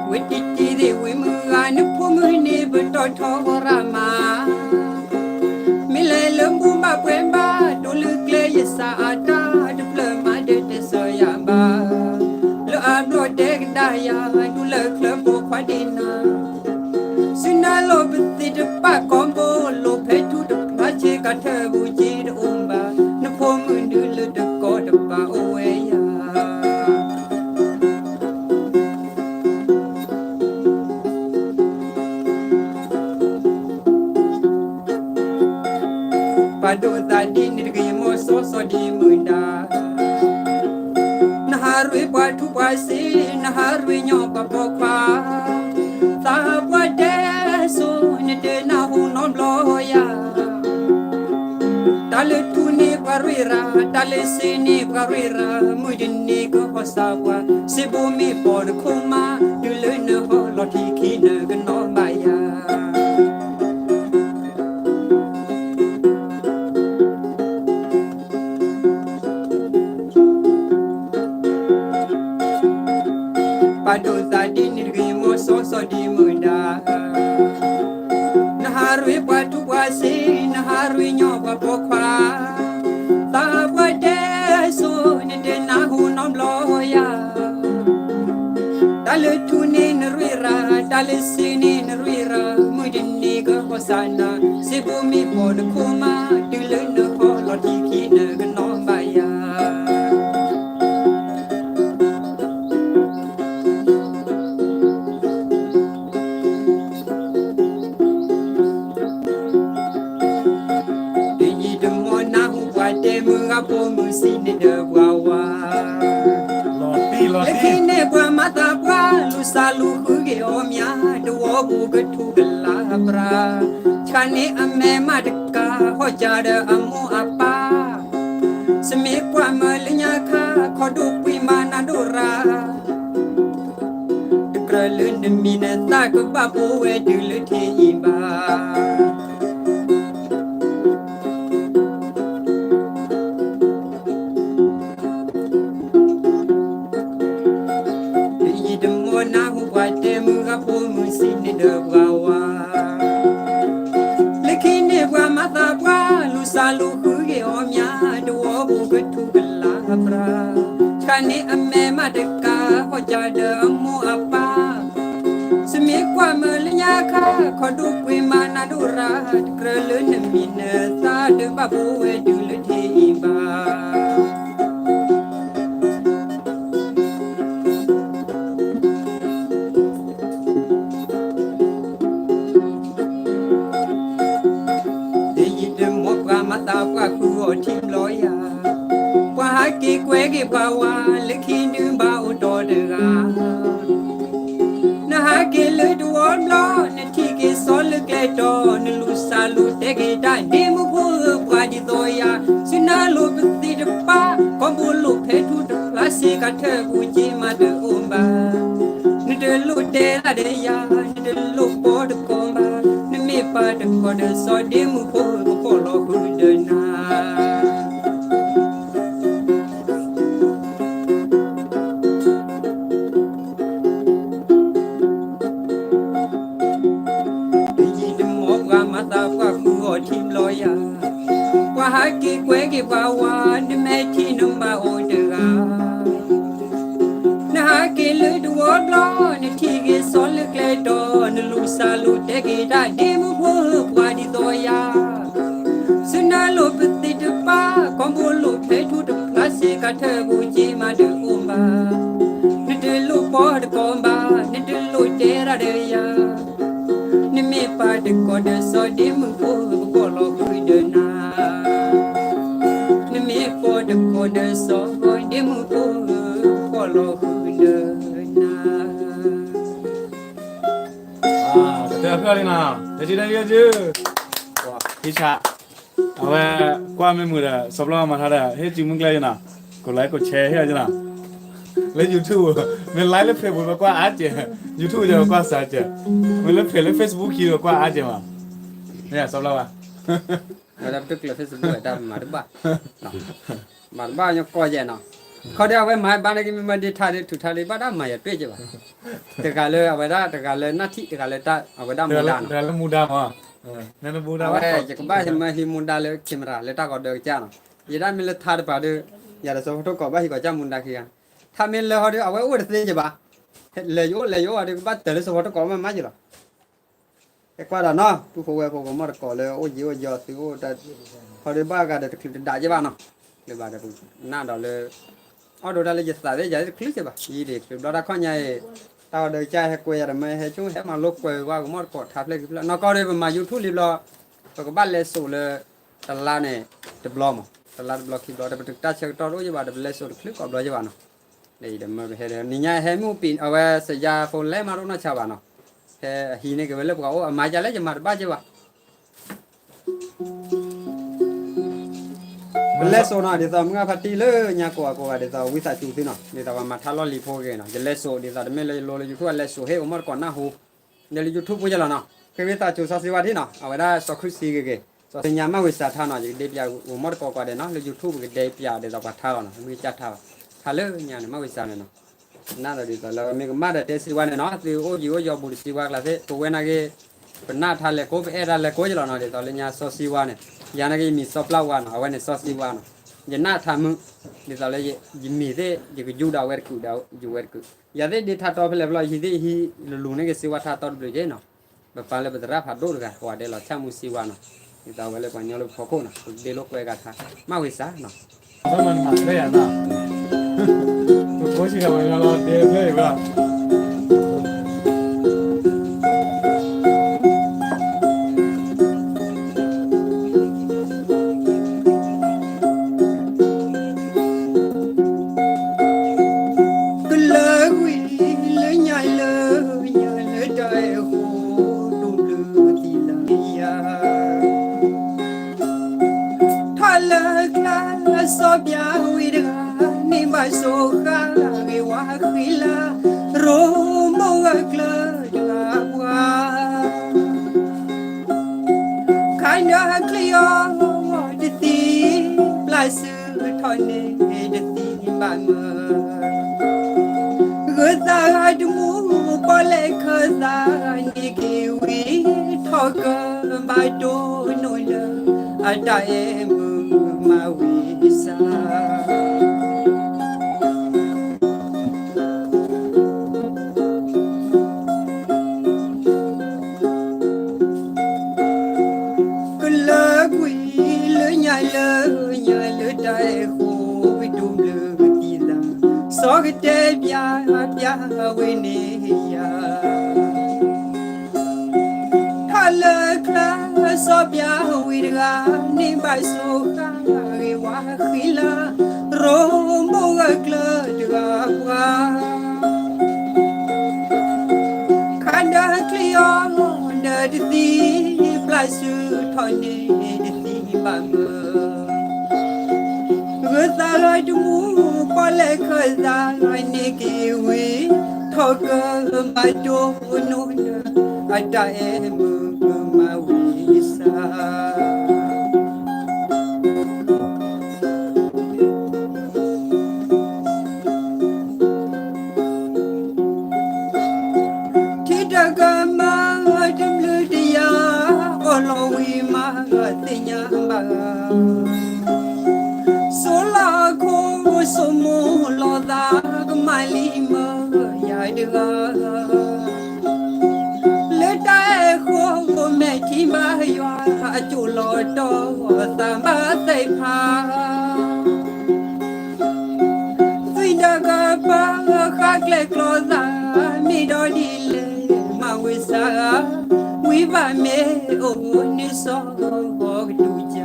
ဝဲတံၢ်တံၢ်သ့ၣ်ဝံၤမုၢ်ဂၤ နဖိမုၣ်န့ၣ်ပတီၢ်ထီရၣ်မး မ့ၢ်လဲၤလၢဘူဘၣ်ပှဲၤဘၣ် ဒိးလၢကျဲယစၢ်အတၢ်တဖျၢၣ်မး တတဲစၢၤယၤဘၣ် လၢအဘျီၣ်တဲကဒါယၤ ဒူလၢချၢဘီခွါဒံးနၤ စုနၢလိာ်ပသ့ၣ်တပာ် ကီၢ်ဘိလိာ်ဖဲထူတဖျါ ဆ့ကၤထၢၣ်ပူၤက့တအိၣ်ဘၣ် နဖိမုၣ်ဒုးလၢတကီတဘၣ်အိၣ်ဝဲယၤ ဒိးသးဒ်န့ၣ်တဂ့ၤ မ်စီစီဒ်မုၢ်ဒါ, နဟးရ့ပှၤထူပှၤစ့, နဟးရ့ညီပှၤပိာ်ခွါ, သးပှၢ်တဲစိၤ နတနၢ်ဟူနီတဘျီယၤ, တၢ်လၢထူန့ၢ်ပှၤရ့ရၤ, တၢ်လၢစ့န့ၢ်ပှၤရ့ရၤ, မုၢ်တနံၤကဟီၣ်စၢ်ပှၤ, စ့ဘိမ့ၢ်ပိာ်တခိၣ်မး, တုၤလၢနဟီၣ်လီၤထံခံနကနီၤဘၣ်ယၤ. ပာ်ဒိၣ်သးဒ်န့ၣ်တဂ့ၤ မ်စီစီဒ်မုၢ်ဒါ, နဟးရ့ပှၤထူပှၤစ့, နဟးရ့ညီပှၤပိာ်ခွါ, သးပှၢ်တဲစိၤ နတနၢ်ဟူနီတဘျီယၤ, တၢ်လၢထူန့ၢ်နရ့ရၤ, တၢ်လၢစ့န့ၢ်နရ့ရၤ, မုၢ်တနံၤကဟီၣ်စၢ်နၤ, စ့ဘိမ့ၢ်ပိာ်တခိၣ်မး, တုၤလၢနဟီၣ်လီၤထံခံနကနီၤဘၣ်ယၤ. တယံာ်တမီၢ်နၢ်ဟူပှၤတဲ မုၢ်ဂၤဖိမုၢ်ဆံးန့ၣ်ဒီးပှၤဝါ, လၢခံန့ၣ်ပှၤမၤသးပှၢ် လူၤစၢ်လူၤဃုဂ့ၤအီၤမး, တဝီပူၤကထူကလါပြါ, ဆှၣ်န့ၢ်အမဲာ်မးတကး ဟီၣ်ကၢဒီးအမိၢ်အပၢ်, စမ့ၢ်ကွၢ်မၢလၢညါခါ ခီဒိၣ်ကွံမၤနၤဒိၣ်ရၤ, တကြၢးလၢနမံၤနသၣ်ကဘၣ်ပိာ်ဝဲတုၤလၢထံအံၤဘၣ်. တယံာ်တမီၢ်နၢ်ဟူပှၤတဲ မုၢ်ဂၤဖိမုၢ်ဆံးန့ၣ်ဒီးပှၤဝါ, လၢခံန့ၣ်ပှၤမၤသးပှၢ် လူၤစၢ်လူၤဃုဂ့ၤအီၤမး, တဝီပူၤကထူကလါပြါ, ဆှၣ်န့ၢ်အမဲာ်မးတကး ဟီၣ်ကၢဒီးအမိၢ်အပၢ်, စမ့ၢ်ကွၢ်မၢလၢညါခါ ခီဒိၣ်ကွံမၤနၤဒိၣ်ရၤ, တကြၢးလၢနမံၤနသၣ်တဘၣ်ပိာ်ဝဲတုၤလၢထံအံၤဘၣ်. တယံာ်တမီၢ်ပှၤမၤသးပှၢ်ဃုအီၤထံဘျီယၤ, ပှၤဟးက့ၤကွဲက့ၤပှၤဝါ လၢခံဒုးဘၣ်အိၣ်တီၤတဂၤ နဟးက့ၤလၢတဝီဘျီ နထံၣ်က့ၤစီၤလၢကျဲတီၤ နလူၤစၢ်လူၤတဲက့ၤတၢ် ဒ့မုၣ်ဖိဧၢ ပှၤဒ်သိးယၤ စုနၢ်လိာ်ပသံးတပၢ် ကီၢ်ပူၤလိာ်ဖဲထူတဖျါစ့ကၤထၢၣ်ပူၤက့မးတအိၣ်ဘၣ် နတလိၣ်တဲဒၣ်ဒီးယၤ နတလိၣ်ပီတကီၢ်ဘၣ် နမ့ၢ်ပၢ်တကီၢ်ဒီးစီၤ ဒ့မုၣ်ဖိဧၢ ကပီၣ်လီၤဃုာ်ဒီးနၤ တယံာ်တမီၢ်ပှၤမၤသးပှၢ်ဃုအီၤထံဘျီယၤ, ပှၤဟးက့ၤကွဲက့ၤပှၤဝါ နမဲာ်ထံနဘၣ်အိၣ်တဂၤ နဟးက့ၤလၢတဝီဘျီ နထံၣ်က့ၤစီၤလၢကျဲတီၤ နလူၤစၢ်လူၤတဲက့ၤတၢ် ဒ့မုၣ်ဖိဧၢ ပှၤဒ်သိးယၤ စုနၢ်လိာ်ပသံးတပၢ် ကီၢ်ပူၤလိာ်ဖဲထူတဖျါစ့ကၤထၢၣ်ပူၤက့မးတအိၣ်ဘၣ် နတလိၣ်ပီတကီၢ်ဘၣ် နတလိၣ်တဲဒၣ်ဒီးယၤ နမ့ၢ်ပၢ်တကီၢ်ဒီးစီၤ ဒ့မုၣ်ဖိဧၢ ကပီၣ်လီၤဃုာ်ဒီးနၤ နမ့ၢ်ပီတကီၢ်ဒီးစီၤ ဒ့မုၣ်ဖိဧၢ ကပီၣ်လီၤဃုာ်ဒီးနၤ ကတၢၢ်ဖျၢၣ်လံနီၤ တၢ်ထံၣ်တၢ်ယဲၢ်စု ဟ့ၣ်ဆၣ် အဝဲ ကွၢ်မ့ၢ်မုာ်ဒီး စီၤပျီမၤထါဒီး ဟ့ၣ်စုမုၢ်ကျဲယနီၤ ကိးlikeကိးshareဟ့ၣ်ယနီၤ လၢ YouTube မ့ၢ် like လၢ Facebook ပကွၢ်အါကဲ YouTube ယပကွၢ်စှၤကဲ မ့ၢ်လၢ page လၢ Facebook ခံပကွၢ်အါကဲမး မ့ၢ်စီၤပျီဘၣ် ဝဲဒၣ်ပတကျၢၤ Facebook ဝဲဒၣ်မၤတဘၣ် မၤတဘၣ်ညီကီၢ်ယဲနီၤ ခီဒီးအဝဲမၤဘၣ်န့ၣ်ကမ့ၢ်မၤဒ့ထါဒီး ထူးထါလံ ဘၣ်တၢ်မၤယၤတွဲၣ်ကဲဘၣ် တဂၤလၢအဝဲဒၣ် တဂၤလၢနၢ်ထံၣ် တဂၤလၢတၢ် အဝဲဒၣ်မူဒါနီၤ တဂၤလၢမူဒါမး အဝဲ ယကဘၣ်ဟံးမၢဟံးမူဒါလၢ camera လၢတၢ်ဂီၤဒၢကစၢ်နီၤ ယဲဒၣ်မ့ၢ်လၢထါတပၤဒီး ယၤဒီးစီၤဖီထိၣ်ကီးဘၣ်ဟံးကီးကစၢ်မူဒါခံဂၤ ထါမ့ၢ်လၢဟီဒီး အဝဲအိၣ်တသ့ကဲဘၣ် လဲၤယအိၣ်လဲၤယအိၣ်ဒီး ကဘၣ်တၢၤလၢစီၤဖီထိၣ်ကီးမးမးကဲလီၤ ဟဲကွၢ်ဒီးနီၤ ပုၢ်ဖိဝဲၢ်ဖိကမီၣ်တကိးလၢအိၣ်ယံၤအိၣ်ယီၤသုအိၣ်တၢ် ဟီဒီးဘၣ်ဂၤဒီးတချုးတဒးကဲဘၣ်နီၤ လၢဘၣ်ဒီး နၢ်ဒီးလၢ အီၣ်ဒိးတၢ်လၢယသးသ့ၣ်ယၤသ့ၣ်တချုးကဲဘၣ် ယံၤဒံးချုးဘျီတၢ်ခီၣ်ညါအံၤ တၢ်ဂီၤဒၢကစၢ်ဟဲကွဲယၤဒီးမ့ၢ်ဟဲဆိၣ်ဟဲမၤလိကွဲးဝဲကမီၣ်တကိးထါဖျဲၣ်ခံဖျၢၣ် နီၢ်ကီၢ်ဒီးပမၤ YouTube လံဘျီ ပကဘၣ်လဲၤစိာ်လၢ တလါန့ၣ်တဘျီမး, တလါတဘျီခံဘျီ ဒီးပတကတၢၢ်ဆၢကတီၢ်တအိၣ်ယဘၣ် ဒီးပလဲၤစိာ်တချုးကိးဘျီယဘၣ်နီၤ. ဒီးမ့ၢ်ပဟဲဒီး နံၤညါဟဲမ့ၢ်အိၣ်ပံၤ အဝဲစယါဖိလဲမးတအိၣ်နီၢ်ဆါဘၣ်နီၤ. ဖဲအဟံးန့ၢ်က့ၤဝဲလၢပှၤအိၣ် အမၤယၤလၢယမၤတဘၣ်က့ၤဘၣ် ပလဲၤစိာ်နီၤ ဒ်သိးမုၢ်ဂၢ်ဖါတံၢ်လၢညါကိးဂၤကိးဂၤ ဒ်သိးဝံသးစူၤသုနီၤ ဒ်သိးပှၤမၤထါလီၢ်လံၤဖိဂ့ၤနီၤ ယလဲၤစိာ် ဒ်သိးတမ့ၢ်လၢယလိလၢ YouTube အလဲၤစိာ် ဟ့ၣ်အိၣ်မီၢ်တကိးနၢ်ဟူ ဒီးလၢ YouTube ဖိယလီၤနီၤ ဃ့ဝံသးစူၤစီဆှံဝါထံနီၤ အဝဲဒၣ်စီၤခရံစံဂ့ၤဂ့ၤ စီၤသ့ၣ်ညါမၢ်ဝံသးထါနီၤ ယကဒဲးပၠးအိၣ်မီၢ်တကိးကိးဂၤဒဲးနီၤ လၢ YouTube ပကဒဲးပၠးဒ်သိးပှၤထါလီၤနီၤ မ့ၢ်ကစၢ်ထါဘၣ် ထါလၢညါန့ၣ် မၢ်ဝံသးန့ၣ်နီၤ နၢ်ဒီးဒ်သိးလၢမ့ၢ်ကမၣ်ဒီးတဲစံးဝါန့ၣ်နီၤ သုအိၣ်ယံၤအိၣ်ယီၤဘူးတစံးဝါကျါသ့ၣ် ပဝဲနာ်က့ ပနၢ်ထါလဲၤကိး ပအဲၣ်တၢ်လဲၤကိးယလီၤနီၤ ဒ်သိးလၢညါစီဆှံဝါန့ၣ် ယၤနာ်က့ယမံၤစီပျၢ်ဝါနီၤ အဝဲန့ၣ်စီဆှံဝါနီၤ ယနၢ်ထါမုၢ် ဒ်သိးလၢ ယမံၤသ့ၣ် ယကယူၢ်ဒီးအဝဲတကုာ်ဒီးယဝဲတကုာ် ယၤသ့ၣ်ဒ့ထါတီဖဲလဲၣ်ဖျီ ယဟံးသ့ၣ်ယဟံးလူၤလူၤန့ၣ်က့ၤစံးဝါထါတီတဘျုးက့ၤနီၤ ပပာ်လၢပသရၣ်ဖးဒိၣ်တဂၤ ကိးဂၤဒဲးလီၤ ဆၣ်မူစံးဝါနီၤ ဒ်သိးဝဲလၢပှၤကညီလၢပဖီခိၣ်နီၤ ပကဒ့လိာ်ကွဲဂၤထါ မၢ်ဝံသးနီၤ မၤနၤလၢယၤနီၤ ပဖိဆံးဒီးဝဲလီၤ ဒဲဖျၢၣ်အံၤဘၣ် ကလၢကွံာ်လၢညါလၢ ညါလၢတၢ်အဲၣ်ဃိ ဒိးဘျၢသံလၢယၤ ထီၣ်လၢကျါစီၤပျၢ်ဝံၤတဂၤ န့ၢ်ဘၣ်စိဃါဂ့ၤဝါဃံလၤ ရိမိၢ်ဂၢၢ်ကျၢၢ်တဂၤပှၤ ခါနၢချံအီၤတသံ ပျၢ်စုထီၣ်န့ၢ်တသံဘၣ်မၢ ဂၢၤသးတမူပီၣ်လဲၣ်ခၢၣ်သးန့ၢ်က့ၤဝံၤ ထီၣ်ကၢဘၣ်တိၢ်နိၣ်လၢ အတၢ်အဲၣ်မုၣ်မၤဝံၤစၢ် ကလၢကွံာ်လၢညါလၢ ညါလၢတၢ်အဲၣ်ဃိ ပဒိးဘျၢသံသး စီၤကတဲပျၢ်ပျၢ်ဝဲန့ၣ်ယၤ ထီၣ်လၢကျါစီၤပျၢ်ဝံၤတဂၤ န့ၢ်ဘၣ်စိဃါဂ့ၤဝါဃံလၤ ရိမိၢ်ဂၢၢ်ကျၢၢ်တဂၤပှၤ ခါနၢချံအီၤဒီးတသံ ပျၢ်စုထီၣ်န့ၢ်တသံဘၣ်မၢ ဂၢၤသးတမူပီၣ်လဲၣ်ခၢၣ်သးန့ၢ်က့ၤဝံၤ ထီၣ်ကၢဘၣ်တိၢ်နိၣ်လၢ အတၢ်အဲၣ်မုၣ်မၤဝံၤစၢ် ထံတကမၣ်တဘျုးတယၤ အီၣ်လီၤဝံၤမးသ့ၣ်ညါဘၣ် စိလီၤခိၣ်စိမိၢ်လီၤသးကမၣ်လံမၢယၤတဂၤ လၢတၢ်အဲၣ်ဃိမဲာ်ထံဘါယွၤ အကၠိၣ်လီၤတီသးဘၣ်သ့ၣ်ဖး သွံၣ်တကပၤဃါကျဲၣ်ကျီသး မ့ၢ်ဒီးဒ်လဲၣ် မၤဝံၤစၢ် ဝံၤဘၣ်မ့ၢ်အိၣ်န့ၣ်စီၤကတူၢ်က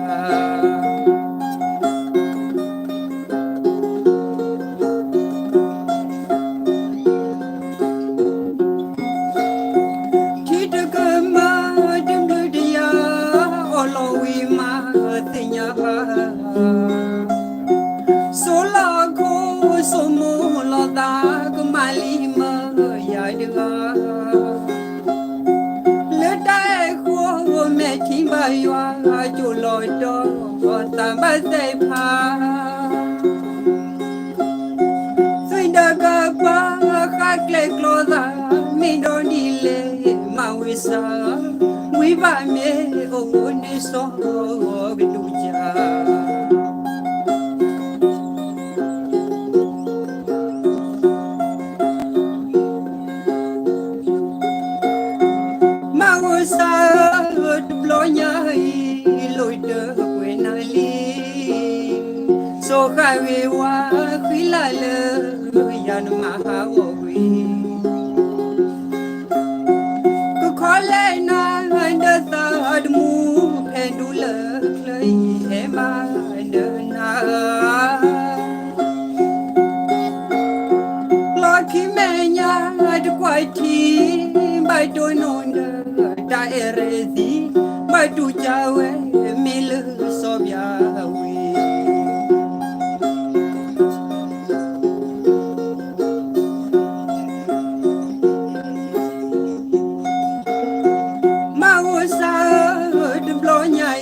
ၢ် ထံတကမၣ်တဘျုးတယၤ အီၣ်လီၤဝံၤမးသ့ၣ်ညါဘၣ် စိလီၤခိၣ်စိမိၢ်လီၤသးကမၣ်လံမၢယၤတဂၤ လၢတၢ်အဲၣ်ဃိမဲာ်ထံဘါယွၤ ကၠိၣ်လီၤတီသးဘၣ်သ့ၣ်ဖး သွံၣ်တကပၤဃါကျဲၣ်ကျီသး မ့ၢ်ဒီးဒ်လဲၣ် မၤဝံၤစၢ် ဝံၤဘၣ်မ့ၢ်အိၣ်န့ၣ်စီၤကတူၢ်ကၢ် မၤဝံၤစၢ် တဘျီညါအံၤ လိၣ်တပှဲၤနၤလံ စိဃၣ်ဂ့ၤဝါဃံလၤလၢ ယၤနမၤဟးဂီၤကွံာ် ကခီလဲၣ်နၤဒီးသးတမူ ဖဲဒူလၢချၢအံၤ တကွၢ်ထံ ဘၣ်တိၢ်နီၣ်ဒီး တၢ်အဲၣ်ရ့ၣ်သံ ဘၣ်တူၢ်ကၢ်ဝဲ မ့ၢ်လၢစီၤပၠးဝံၤ မၤအိၣ်စး တဘျီညါ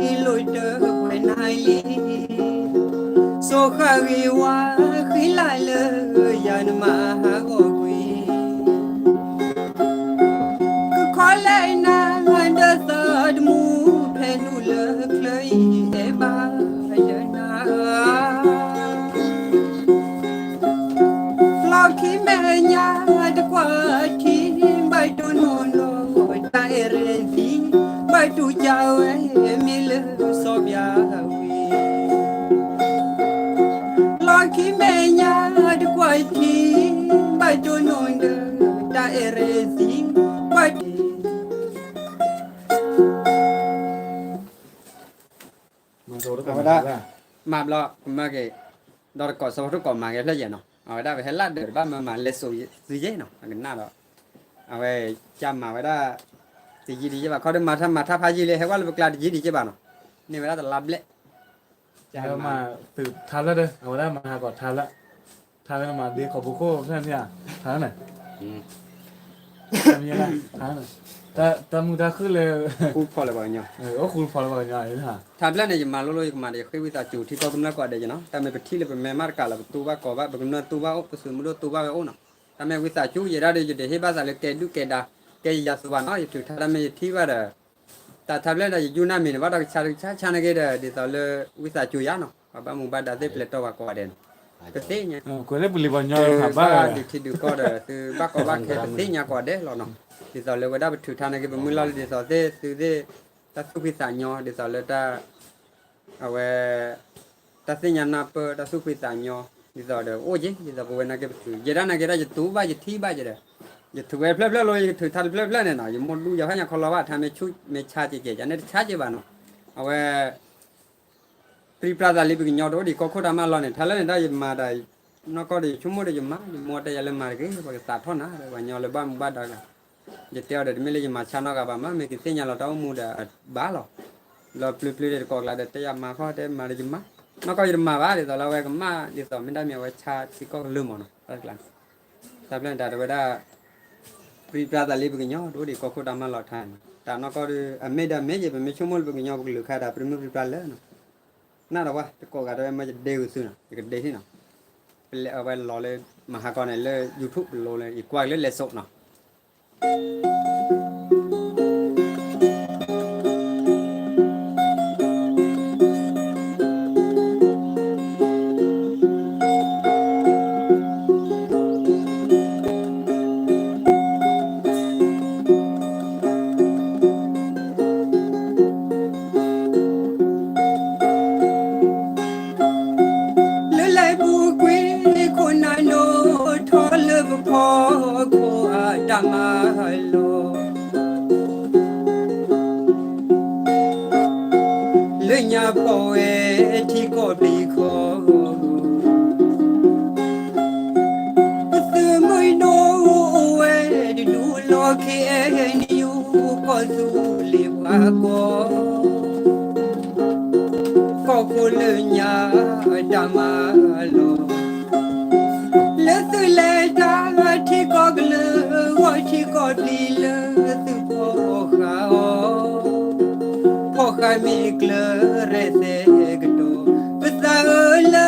အံၤ လိၣ်တပှဲၤနၤလံ စိဃၣ်ဂ့ၤဝါ ဃံလၤလၢယၤနမၤဟးဂီၤကွံာ် ကခီလဲၣ်နၤ ဒီးသးတမူ ဖဲနုာ်လၢချၢအံၤ အဲၣ်ဘၣ်ယနၤ လီၢ်ခံမဲာ်ညါ တကွၢ်ထံ ဘၣ်တိၢ်နီၣ်နီၣ် တၢ်အဲၣ်ရ့ၣ်သံ ဘၣ်တူၢ်ကၢ်ဝဲ မ့ၢ်လၢစီၤပၠးဝံၤ လီၢ်ခံမဲာ်ညါ တကွၢ်ထံ ဘၣ်တိၢ်နီၣ်ဒီး တၢ်အဲၣ်ရ့ၣ်သံ ဘၣ် အဝဲဒၣ် မၤဘျီ ကမၢက့ၤ ဒီးတကိးစီၤဖီထိၣ်ကိးမၤက့ၤဖျၢၣ်ယဲၢ်နီၤ အဝဲဒၣ်ပဟဲလၢဒၢးတဘၣ်မၢမၤလဲၤစိာ်သုယဲၢ်နီၤ အကနၣ်ဒီး အဝဲ ကမၤဝဲဒၣ် တယံာ်ဒံးယဲၢ်ဘၣ် ခီဒီးမၤထါမၤထါဖးယံာ်လံ ဟဲကွၢ်လၢပကျါတယံာ်ဒံးယဲၢ်ဘၣ်နီၤ န့ၢ်ဝဲဒၣ်တလါဘျဲၣ် မၤသုးထါဖျၢၣ်ဒီး အဝဲဒၣ်မၤဟးဂီၤထါဖျၢၣ် ထါဖျၢၣ်မၤဒ့ခီဖိခိၣ်ဖျၢၣ်န့ၣ် ထါဖျၢၣ်န့ၣ် တၢ်မုာ်တၢ်ခုၣ်လၢ အိၣ်ဃူလၢပှၤကညီ ထါဖျၢၣ်န့ၣ် ယမၤလိလိ ယကမၤဒီး ယဃ့ဝံသးစူၤထံကီၢ်ကမျၢၢ်ကိးဂၤဒဲးနီၤ တၢ်မ့ၢ်ပထံၣ်လၢပမဲမးတကးလီၤ ပတူၢ်ဘၣ်ကီၤဘၣ် ပကမျၢၢ်တူၢ်ဘၣ်အိၣ် ပသုးမုၢ်ဒိၣ်တူၢ်ဘၣ်ဝဲအိၣ်နီၤ တၢ်မ့ၢ်ဝံသးစူၤ ယဲဒၣ်ဒီး ယတဟ့ၣ်ဘၣ်သးလၢကဲဒုၣ်ကဲဒါ ကဲယၤယၤသူဘၣ်နီၤ ယထုးထါတၢ်မ့ၢ်ယထံၣ်ဘၣ်ဒီး တၢ်ထါဖျၢၣ်ဒီး ယယူၢ်နၢ်မံၤန့ၣ် ဘၣ်ဒီးကဆါတကဆါ ဆါန့ၢ်က့ၤဒီး ဒ်သိးလၢ ဝံသးစူၤယၤနီၤ ပှၤဘၣ်မူဘၣ်ဒါသ့ၣ်ပျဲၢ်တီပှၤကိးဂၤဒဲးနီၤ ကသ့ၣ်ညါ သုဘၣ်ဒုးထံဒုးကီၢ်ဒီး သုဘၣ်ကီဘၣ်ခဲ ပသ့ၣ်ညါကိးဂၤဒဲးလီၤနီၤ ဒ်သိးလၢဝဲဒၣ်ပထုးထါန့ၢ်က့ၤ ပမုၢ်လီၤလၢဒ်သိးသ့ၣ် သုသ့ၣ် တၢ်သူၣ်ဖှံသးညီ ဒ်သိးလၢတၢ် အဝဲ တၢ်သ့ၣ်ညါနၢ်ပၢၢ် တၢ်သူၣ်ဖှံသးညီ ဒ်သိးဒီးအိၣ်က့ၤ ဒ်သိးပဝဲနာ်က့ပထုး ယဲဒၣ်နာ်က့ဒၣ် ယတူၢ်ဘၣ်ယထံၣ်ဘၣ်က့ၤဒီး ယထုးဝဲတဖျၢၣ်ဖျၢၣ်လီၤ ယကထုးထါတဖျၢၣ်ဖျၢၣ်န့ၣ်နီၤ ယမိၢ်ဒူယၤဖးညါခီလီၤဘၣ် ထါမ့ၢ်ဆါကဲးကဲး ယၤန့ၣ်တဆါက့ၤဘၣ်နီၤ အဝဲ ပြံပြါသးလံပကညီတအိၣ်ဒံးကီၢ်ခိၣ်တၢ်မၤလီၤန့ၣ် ထါလၢန့ၣ်ဒၣ်ယမၤဒီး နီၢ်ကီၢ်ဒီးယဆိကမိၣ်ဒီးယမၤ ယမိၢ်တဲယၤလၢမၤတဂ့ၤ ပှၤကသးထီၣ်နၤဒီး ပှၤကညီလၢဘၣ်မူဘၣ်ဒါဂၤ ယတဲအီၤဒီး တမ့ၢ်လၢယမၤဆါနီတဂၤဘၣ်မး မ့ၢ်ကသ့ၣ်ညါလီၤတၢ်အိၣ်မူဒီးအဘၣ်လီၤ လီၤပျုၤပျုၤဒီးတကိးကျါဒီး တဲယၤမၤခီတဲမၤဒီးယမၤ နီၢ်ကီၢ်ယတမၤဘၣ် ဒ်သိးလၢအဝဲကမၣ် ဒ်သိးမ့ၢ်ဒၣ်မ့ၢ်အဝဲဆါထံကီၢ်ကလုၢ်မးနီၤ တၢ်ကျါန့ၣ် တၢ်ဖျၢၣ်န့ၣ်တၢ်တဝဲဒၣ် ပြံပြါသးလံပကညီတအိၣ်ဒံးကီၢ်ခိၣ်တၢ်မၤလီၤထါန့ၣ် တၢ်နီၢ်ကီၢ်ဒီး အမ့ၢ်ဒီးမ့ၢ်ယဲ ပမ့ၢ်ဆိကမိၣ်လၢပကညီပကလုာ်ခါဒီး ပြံမုၢ်ပြံပြါလၢနီၤ နၢ်ဒီးဝဲ တကိးဂၤဒဲးဝဲမ့ၢ်ယဒ့ဂုာ်သုနီၤ ယကဒ့ထံၣ်နီၤ ပလဲၤအဝဲလီၤလၢ မၤဟးကီန့ၣ်လၢ YouTube တလိလၢ ယကွၢ်လၢလဲၤစိးနီၤ လၢလဲၤပူၤကွံာ်ခိၣ်နၢ်နိ ထီၣ်လၢပဖီခိၣ်အတၢ်မၤလီၤ လၢညါဖီၣ်ဝဲထံကီၢ်ပျံၤခီ ပသုးမုၢ်ဒိၣ်အိၣ်ဝဲတဒူၣ်လီၤ ခ့ၣ်အဲၣ်ယူၣ် ကီၢ်သူလ့ၤပှၤကီၢ် ကီၢ်ခိၣ်လၢညါတၢ်မၤလီၤ လၢသုးလဲၤတၢ်ထံကီၢ်ကလၢၤဂီၢ် ထံကီၢ်ပျံၤလၢသုးဖီၣ်ဃာ်အီၤ ဖီၣ်ဃာ်မ့ၢ်ကျၢၤရဲၣ်သဲကတီၢ် ပသးအၢလၢ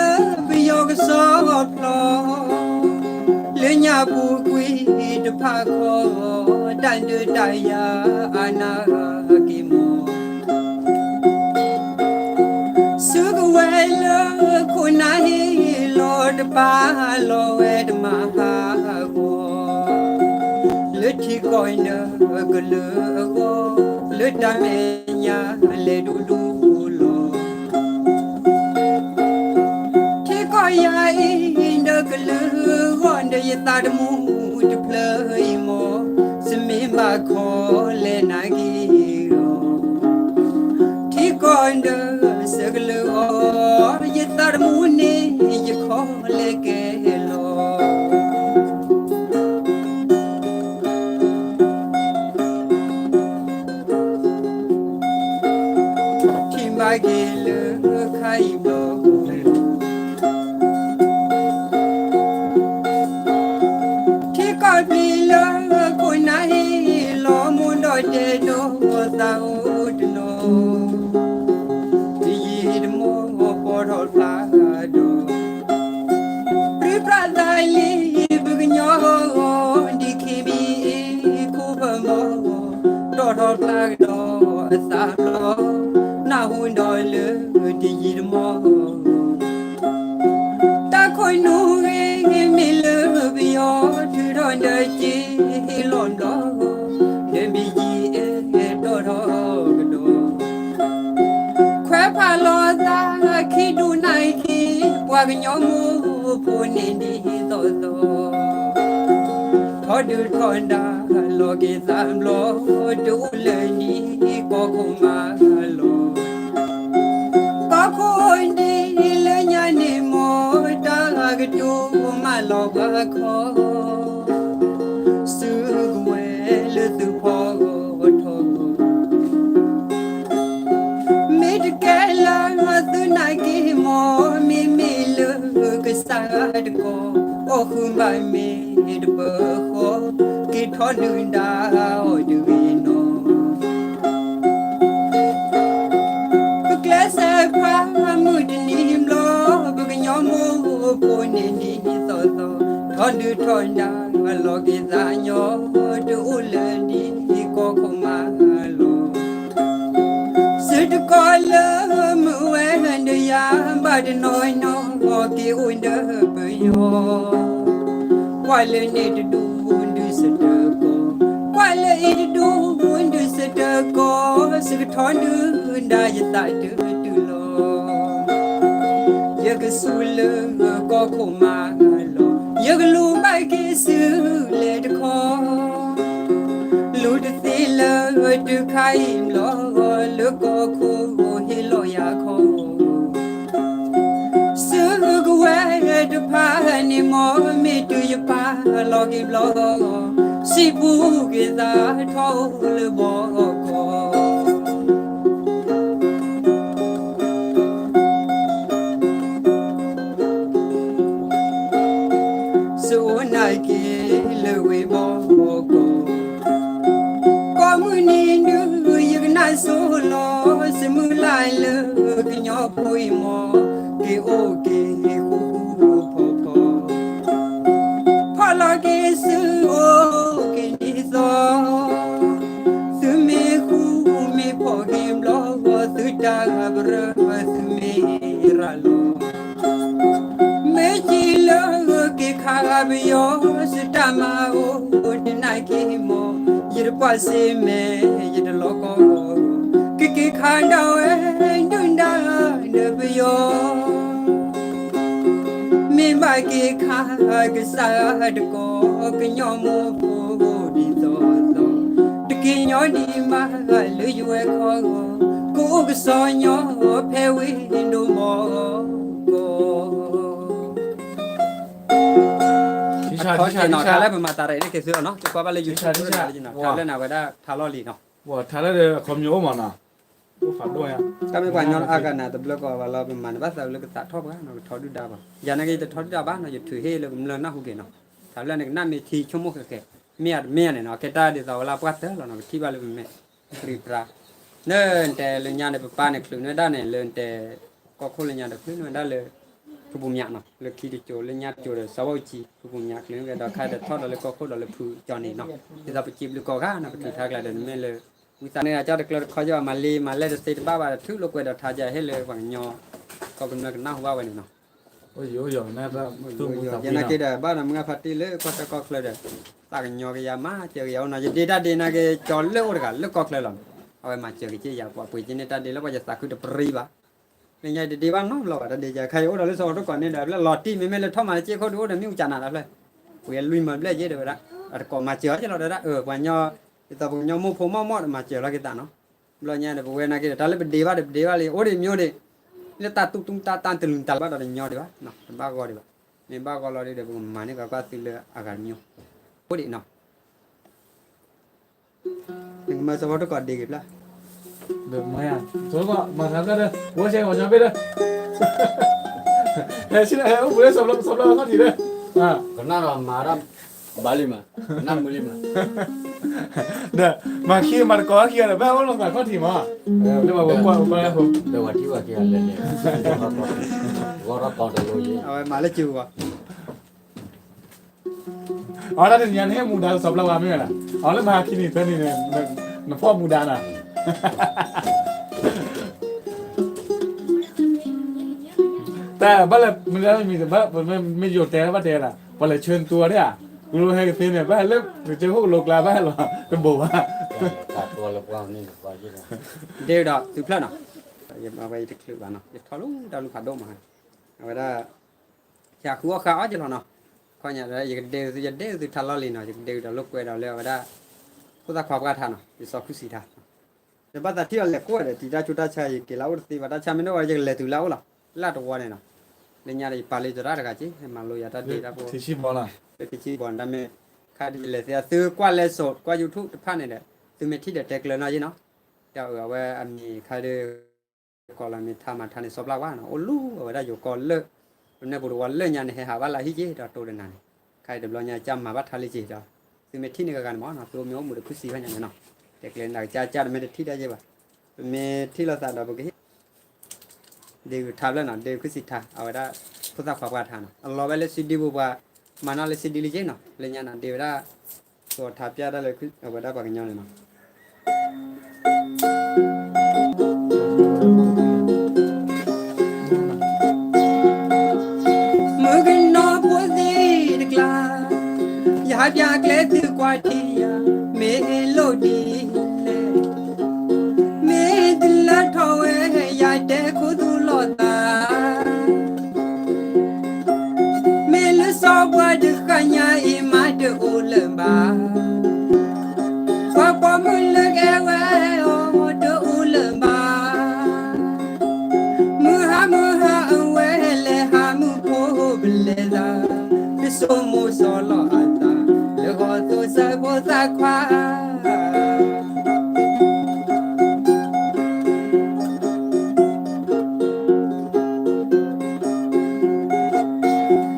ပယီၤကစီၣ်ဖျီ လၢညါပူၤကွံာ်တဖၣ်ခီ တၢ်ဒုးတၢ်ယၤအနၢ်က့ၤမီၢ် စုကဝဲၤလၢခိၣ်နၢ်ဟ့ၣ်လီၤ တပာ်လီၤဝဲတမၤဟးဂီၤ လၢထံကီၢ်နၢကလုာ်အဂီၢ် လၢတၢ်မဲာ်ညါလဲၤဒိၣ်ဒိၣ်လီၤ ထံကီၢ်ယၤအံၤ နၢကလုာ်အဂီၢ် နၢယသးတမူတဖျၢၣ်အံၤမီၢ် ဆမ့ၢ်ဘၣ်ခီလဲၣ်နၢ်က့ၤအီၤ ထံကီၢ်နၢဆၢကလုာ်အဂီၢ် ယသးတမူန့ၣ် ယခီလဲၣ်ကဲလီၤ အိၣ်တနီၤ, တယံာ်တမီၢ်ပိာ်ထီၣ်ဖျါဒီး, ပြံပြသးလံ ပကညီ ဒံၣ်ခံဘံၣ်အ့ ခိၣ်ဖၢမီၢ်, တီၣ်ထီၣ်ဖျါကဒီးအသးဘျီ, နၢ်ဟူဒီးလၢတယံာ်တမီၢ် တၢ်ခိၣ်နူာ်ဂ့ၤမ့ၢ်လၢပယီၤ ထုးထီၣ်ဒီးက့ၤဟ့ၣ်လီၤဘျီ, ဒီးဘံၣ်ယံၤအဲၣ်တီၣ်ထီၣ်ကဒီး, ခွဲးဖးလီၤသးခံဒူၣ်နၢ်ခံ, ပှၤကညီမိၢ်ဖိန့ၣ်ဒ်သိးသိး, ထီဒုၣ်ထီဒါလီၤက့ၤသးဘျီ, တအိၣ်လၢဒ်ကီၢ်ခိၣ်မးလီၤ. ကီၢ်ခိၣ်ဒ်လၢညါန့ၣ်မ့ၢ် တၢ်ကတိၤမးလီၤပှၤခီ, စုကဝဲၤလၢသုဖီဂီၤထီၣ်, မ့ၢ်တကဲလၢသုနာ်က့မ့ၢ် မ့မ့ၢ်လၢကစၢ်ဂၤတကီၢ်, အီၣ်ဃုာ်ဘၣ်မ့ၢ်တပၢၤဃီ, က့ၤထီဒုၣ်ဒါအီၤတဂ့ၤနီၤ. ပကျဲးစၢးဖးမုၢ်တနံၤဘျီ, ပကညီမိၢ်ဖိန့ၣ်ဒ်သိးသိး, ထီဒုၣ်ထီဒါလီၤက့ၤသးညီ, တအိၣ်လၢဒ်ကီၢ်ခိၣ်မးလီၤ. စ့ၢ်တကီးလၢမုၢ်ဝဲဒီးယၤ ဘၣ်တနီၤနီၤက့ၤအိၣ်ဒီးပယီၤ, ကွၢ်လၢန့ၣ်တဒူၣ်ဒုးစ့ၢ်တကီး, ကွၢ်လၢအံၤတဒူၣ်ဒုးစ့ၢ်တကီး, စကထီဒုၣ်ဒါယသးတတုၤလီၤ. ယကစူၤလၢကီၢ်ခိၣ်မးလီၤ, ယကလူၤဘၣ်က့ၤစုလဲၤတခီ, လူၤတသ့လၢတုၤခါအံၤဘျီ, လၢကီၢ်ခိၣ်ဟ့ၣ်လီၤယၤခီ, စုကဝဲၤတဖၣ်န့ၣ်မ့ၢ် မ့ၢ်တုၤယပာ်လီၤက့ၤဘျီ, စံးပူၤက့ၤသးထီၣ်အိၣ်လၢဘီကီၢ် စအိၣ်နာ်က့ၤလၢဝ့ၢ်ဘီကီၢ်, ကိးမုၢ်နံၤဒုး ယကနၣ်ဆိလီၤ, စမုၢ်လၢ်လၢကညီဖိအံၤမ့ၢ် က့ၤအိၣ်က့ၤဃူဃူဖိးဖိး, ဖီၣ်လီၤက့ၤစုအိၣ်က့ၤဒ်သိး, သုမ့ၢ်ဃူမ့ၢ်ဖိးက့ၤဘျီ, သုတၢ်ဂၤပရၢသုမ့ၢ်ရၤလီၤ မ့ၢ်က့ၤလၢက့ၤခးဂၤပယီၤ စတၢ်မၤအိၣ်တနာ်က့ၤမ့ၢ် ယတကွၢ်စ့မဲာ် ယတလီၤကီၢ်, ကက့ၤခးဒၣ်ဝဲဒုၣ်ဒါဒီးပယီၤ, မ့ၢ်ဘၣ်က့ၤခးကစၢ်တကီၢ် ကညီမိၢ်ဖိဒ်သိးသိး, တက့ၤညီဒံးဘၣ်လၢယဝဲခီဂီၤ, ကအိၣ်ကစီညီဖဲဝ့ၢ်ဒိၣ်မီၢ်ကီၢ် ထါလၢပမၤတၢ်ရဲၣ်န့ၣ်က့ၤသုလီၤနီၤ, တကွၢ်ဘၣ်လၢ YouTube လၢနၤဝဲဒၣ်ထါလီၢ်လံၤနီၤ, ထါလၢအခီပညီအိၣ်မးနီၤ, တၢ်မ့ၢ်ပှၤညီအါဂၤနၤတဘျၢကီးဘၣ်လီၤ, ပမၤန့ၣ်ဘၣ်သးလၢကသးထီၣ်ပှၤနီၤ, ကထီဒုၣ်ဒါဘၣ်, ယၤနာ်က့ၤယတထီဒုၣ်ဒါဘၣ်နီၤ, ယထုးဟ့ၣ်လၢကမျၢၢ်နၢ်ဟူက့ၤနီၤ, ထါလၢနကနၣ်မ့ၢ်ထံဆိကမိၣ်ဃဲးဃဲး, မ့ၢ်အတမ့ၢ်န့ၣ်နီၤ, ကဲတၢ်ဒ်သိးဝဲလၢပှၢ်တၢၢ်လီၤနီၤ, ပထံၣ်ဘၣ်လၢပမဲာ် ပြံပြါ နတဲလၢညါန့ၣ် ပပၢ်န့ၣ် ချုးန့ၢ်ဝဲဒၣ်န့ၣ် လၢနတဲ ကီၢ်ခိၣ်လၢညါဒီး ချုးန့ၢ်ဝဲဒၣ်လၢ ဖုပူၤမၠးနီၤ, လၢခံတစိၤလၢညါတစိၤဒီး စီၤဘၣ်အူကၠံ ဖုပူၤမၠး ချုးန့ၢ်ကဒီးခါဒီးထီၣ်ဒီးလၢကီၢ်ခိၣ်ဒီးလၢဖုကၠီန့ၣ်နီၤ, ဒ်သိးပစံးဘျုးကီၢ်ဂၤနီၤ, ပထုးထါကျါဒီးနမ့ၢ်လၢ ဝံသးစူၤန့ၣ် အကၠီတကျၢတခီယဘၣ် မၤလံမၤလဲၢ်တသ့တဘၣ်ဘၣ်ဒီး ထုးလိာ်ကွဲးဒီးထါယၤဟ့ၣ်လၢပှၤကညီ ကီၢ်ကမျၢၢ်ကနၢ်ဟူဘၣ်ဝဲန့ၣ်နီၤ, ယနာ်က့ၤဒီး ဘၣ်ဒီးမုၢ်ဂၢ်ဖါတံၢ်လၢကီၢ်တၢ်ကီၢ်ချၢဒီး သးကညီၤက့ၤယၤ မၤစၢၤက့ၤယၤအိၣ်နီၤ, ယဒ့တၢ်ဒ့နာ်က့ၤ ကၠီလၢအိၣ်တဂၤလၢကီၢ်ချၢလီၤ, အဝဲမၤစၢၤက့ၤယၤ ပှၤပှ့ၤက့ၤန့ၢ်တၢ်ဒ့လၢပှၤယသးခုတပရံဘၣ်, လၢညါယတဒ့ဘၣ်နီတဘျီဘၣ် တၢ်ဒ့ယၤ ခါယအိၣ်ဒီးလၢစီၤဝီတကိးန့ၣ်ဒီး လီၤတံၢ်မ့မ့ၢ်လၢထီၣ်မၤလၢက့ခိၣ်ဒုးအိၣ်ဒီးမ့ၣ်အူကၠးနးတၢ်ဖျၢၣ်, ပှ့ၤလွံၢ်မၢဘျဲၣ်က့ဒီးဝဲဒၣ်, အတကိးမၤစၢၤအီၤက့လီၤတဲဒၣ်, ပှၤညီ ဒ်သိးပှၤကညီမိၢ်ဖိမီၢ်မီၢ်ဒီး မၤစၢၤလီၤက့ၤသးနီၤ, ဘျီညါဒီး ပဝဲနာ်က့ၤဒီး တၢ်လၢပဒ့ဘၣ်ဒီးပဒ့ဘၣ်လံ, အိၣ်ဒံးမ့ၢ်အိၣ်ဒံး, လၢတၢ်တူၢ်တူၢ်တၢ်တၢ်တလူၤတၢ်လၢဘၣ်ဒီးတညီဒံးဘၣ်, တဘၣ်ဂီၤဒံးဘၣ်, မ့ၢ်ဘၣ်ဂီၤလီၤဒံးဒီး ပကမၤန့ၢ်ကီၢ်ကီၢ်သုလၢအဂၤတမံၤ, အိၣ်ဒံးနီၤ နကမၤစီၤဖီတကိးဒ့က့ၤဖျါ, မၤစီၤဖီတကိး ဝဲဆဲးကီးညီဘ့ၣ်ဒီး, ဟဲဆ့ဟဲအိၣ်ပူၤလၢစီၤဖီတကိးခီၣ်ထံးဒီး, ကနၣ်ဒီးမၤဒၣ်, ဘၣ်လံမး, နၢ်မုာ်လံမး, ဒီး မၤခံမၤတကိးခံဂၤဒီး ဘၣ်အိၣ်လီၤသးခီၣ်ထံးမး, လၢပှၤကွၢ်ပှၤလၢအဃိ, ဒီးဝၤထံဝၤက့ၤလဲၤလဲၤ, ဂီၢ်ထီၣ်ကီတလိယ့, အဝဲမၤလၢကၠူဂီၢ် အဝဲဒၣ်တနံၤညါန့ၣ် မူဒါစီၤပျၢ်ဝါမ့ၢ်ဝဲဒၣ်, အဝဲလၢမၤဟးခံနံၤသၢနံၤန့ၣ်, နဖီၣ်မူဒါနၤ, တၢ်ဘၣ်လၢ မ့ၢ်ယိၤတဲဘၣ်တဲဒၣ် ပှၤလဲၤဆၢနသူအီၤဒၣ်ဧါ, ကလိဟဲကသ့န့ၣ် ဘၣ်လၢ ကစၢၢ်ခိၣ်ကလိကျါဘၣ်လီၤ တဘိးဘၣ်, ဒ့ဒီးသုဖျၢၣ်နီၤ, ယမၤဝဲယတချုးဘၣ်နီၤ ယထီၣ်လူၤတၢ်လူၤဖးဒိၣ်မး, အဝဲဒၣ် ယဃုအီၣ်ဃာ်အီၣ်က့ၤလီၤနီၤ, ခီညါဒီး ယကဒ့သု ယဒ့သုထါလီၢ်လံနီၤ, ယကဒ့ဒီးလိာ်ကွဲဒီးလၢအဝဲဒၣ် ဖိသၣ်ခွါပှၢ်ထါနီၤ, ယစီၤခူစံးထါ, ယဘၣ်သးထံၣ်အီၤလဲၤကိးဒီး တံၤတၢ်ကၠိတၢ်ဆါ ယက့ၤလၢအအိၣ်တသ့ဘၣ်, တၢ်ဆါမ့ၢ်တအိၣ် ယကလဲၤတုၤလၢအအိၣ်လီၤ, လၢတဝီန့ၣ်နီၤ, လၢညါဒီးယပာ်လၢယသရၣ်တဂၤက့ၤ မၤလိယၤတၢ်ဒ့တၢ်ဖိ, လၢခံဆံဘီန့ၣ် တၢ်မ့ၢ် ခါဒ်ယလဲၤသ့ သုကွၢ်လဲၤစိာ် ကွၢ် YouTube တဖၣ်န့ၣ်ဒီး သုမ့ၢ်ထံၣ်ဒီးတဲကျၢၤနီၤယ့ၣ်နီၤ, တၢ်အဝဲအမံၤခါဒ် ကိးလီၤမ့ၢ်ထါမၤထါန့ၣ် စီၤပျၢ်ဝါနီၤ, အိၣ်လူၤအဝဲဒၣ်ယိၤကီၢ်လၢ ပနဲၣ်ပူၤတဝီလၢညါန့ၣ် ဟဲဟးဘၣ်လၢဟံၣ်က့ၤ ဒီးတိၢ်ဒီးနၤန့ၣ်, ခါအံၤတဘျီညါကၢ်မၤဘၣ်ထါလံက့ၤဒီး သုမ့ၢ်ထံၣ်န့ၢ်ဂၤဂၤန့ၣ်မးနီၤ, သုအိၣ်မ့ၢ်အိၣ်မူဒီးခုစံးဘၣ်ညါန့ၣ်နီၤ, တဲကျဲၤနၤကစၢ်ကၢ်ဒီးမ့ၢ်တထံၣ်တၢ်ယဲၢ်ဘၣ်, ပမ့ၢ်ထံၣ်လိာ်သးဒီးပကဟ့ၣ် ဒ့ဂုၤထါဖျၢၣ်နီၤ, ဒ့ဂုၤခုစံးထါ အဝဲဒၣ် ဖိသၣ်ခွါပှၢ်ထါနီၤ, အလီၤဝဲလၢ CD ပူၤပှၤ မၤနီၤလၢ CD လံက့ၤနီၤ, လၢညါနီၤ ဒ့ဝဲဒၣ် သိးထါပျၢ်တၢ်လၢ အဝဲဒၣ်ပှၤကညီန့ၣ်နီၤ မုၣ်ကနီၤဖိသ့ၣ်တကျါ, ယဟးပၠးကျဲသုကွၢ်ထံယၤ, မ့ၢ်လိၣ်ဒ်လဲၣ်, မ့ၢ်တလၢထီၣ်ဝဲ ယတဲခိၣ်သူလိာ်သး, မ့ၢ်လၢစီၤပှၤတဃၣ်ညါအံၤမးတအိၣ်လၢၤဘၣ်, ပှၤပိာ်မုၣ်လၢကအဲၣ်ဝဲအီၤတအိၣ်လၢၤဘၣ်. မုၢ်ဟါမုၢ်ဟါအဝဲလဲၤဟးမုၢ်ဖိပလဲၤသး, တစိမိၢ်စီၤလီၤအသး, လၢဂီၤသိးစဲးဖိသၣ်ခွါ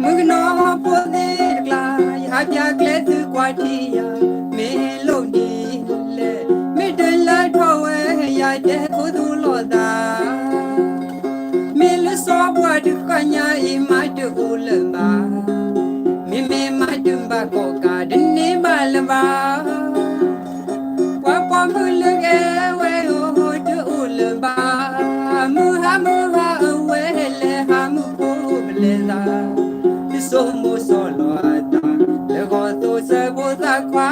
မုၣ်ကနီၤဖိသ့ၣ်တကျါ, ယဟးပၠးကျဲသုကွၢ်ထံယၤ, မ့ၢ်လိၣ်ဒ်လဲၣ်, မ့ၢ်တလၢထီၣ်ဝဲ ယတဲခိၣ်သူလိာ်သး, မ့ၢ်လၢစီၤပှၤတဃၣ်ညါအံၤမးတအိၣ်လၢၤဘၣ်, မ့မ့ၢ်မးတဘၣ်ကိးကးတန့ၢ်ဘၣ်လၢၤဘၣ်. ပှၤပိာ်မုၣ်လၢကအဲၣ်ဝဲအီၤတအိၣ်လၢၤဘၣ်, မုၢ်ဟါမုၢ်ဟါအဝဲလဲၤဟးမုၢ်ဖိပလဲၤသး, တစိမိၢ်စီၤလီၤအသး, လၢဂီၤသိးစဲးဖိသၣ်ခွါ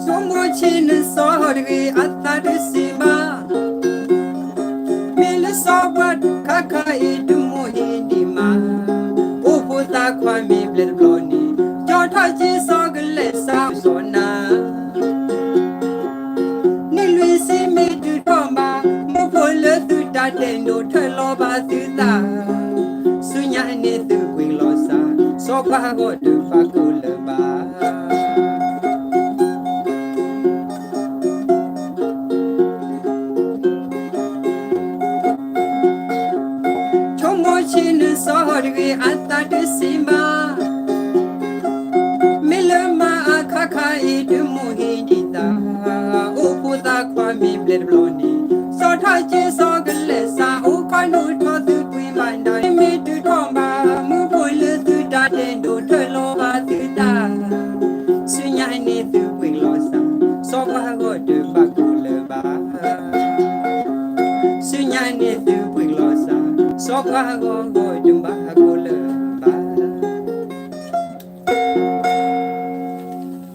ဆိမိၣ်ဆံးနစီၤတဂ့ၤအသးတဆံးဘၣ်, မ့ၢ်လၢစီၤပှၤတခါခါအံၤတမူဟံးဒံးမး, အိၣ်ဖိသၣ်ခွါမ့ၢ်ဘျဲးတဘျီန့ၣ်, ကၠီထီၣ်က့ၤစီၤကလဲၤစးစီၤနၤ နံၣ်လွံၢ်ဆံမ့ၢ်တုၤထီၣ်ဘၣ်, မူဖိလၢသုတၢ်တဲဒိးထၢလီၤဘၣ်သုသး, ဆူညါန့ၣ်သုပှ့ၤလီၤစၢ်, စီၤပှၤဟးဂီၤတဘၣ်ကိၢ်လၢၤဘၣ်. ဆိမိၣ်ဆံးနစီၤတဂ့ၤအသးတဆံးဘၣ်, မ့ၢ်လၢမါအခါခါအံၤတမူဟံးဒံးသး, အိၣ်ဖိသၣ်ခွါမ့ၢ်ဘျဲးတဘျီန့ၣ်, စီၤထီၣ်က့ၤစီၤကလဲၤစးအိၣ်ခီဒိၣ်ထီၣ်သုပှ့ၤဘၣ်ဒၣ်, မ့ၢ်တုၤထီၣ်ဘၣ်, မူဖိလၢသုတၢ်တဲဒိးထၢလီၤဘၣ်သုသး, ဆူညါန့ၣ်သုပှ့ၤလီၤစၢ်, စီၤပှၤဟးဂီၤတဘၣ်ကိၢ်လၢၤဘၣ်. ဆူညါန့ၣ်သုပှ့ၤလီၤစၢ်, စီၤပှၤဟးဂီၤဂီၤတဘၣ်ကိၢ်လၢၤဘၣ်.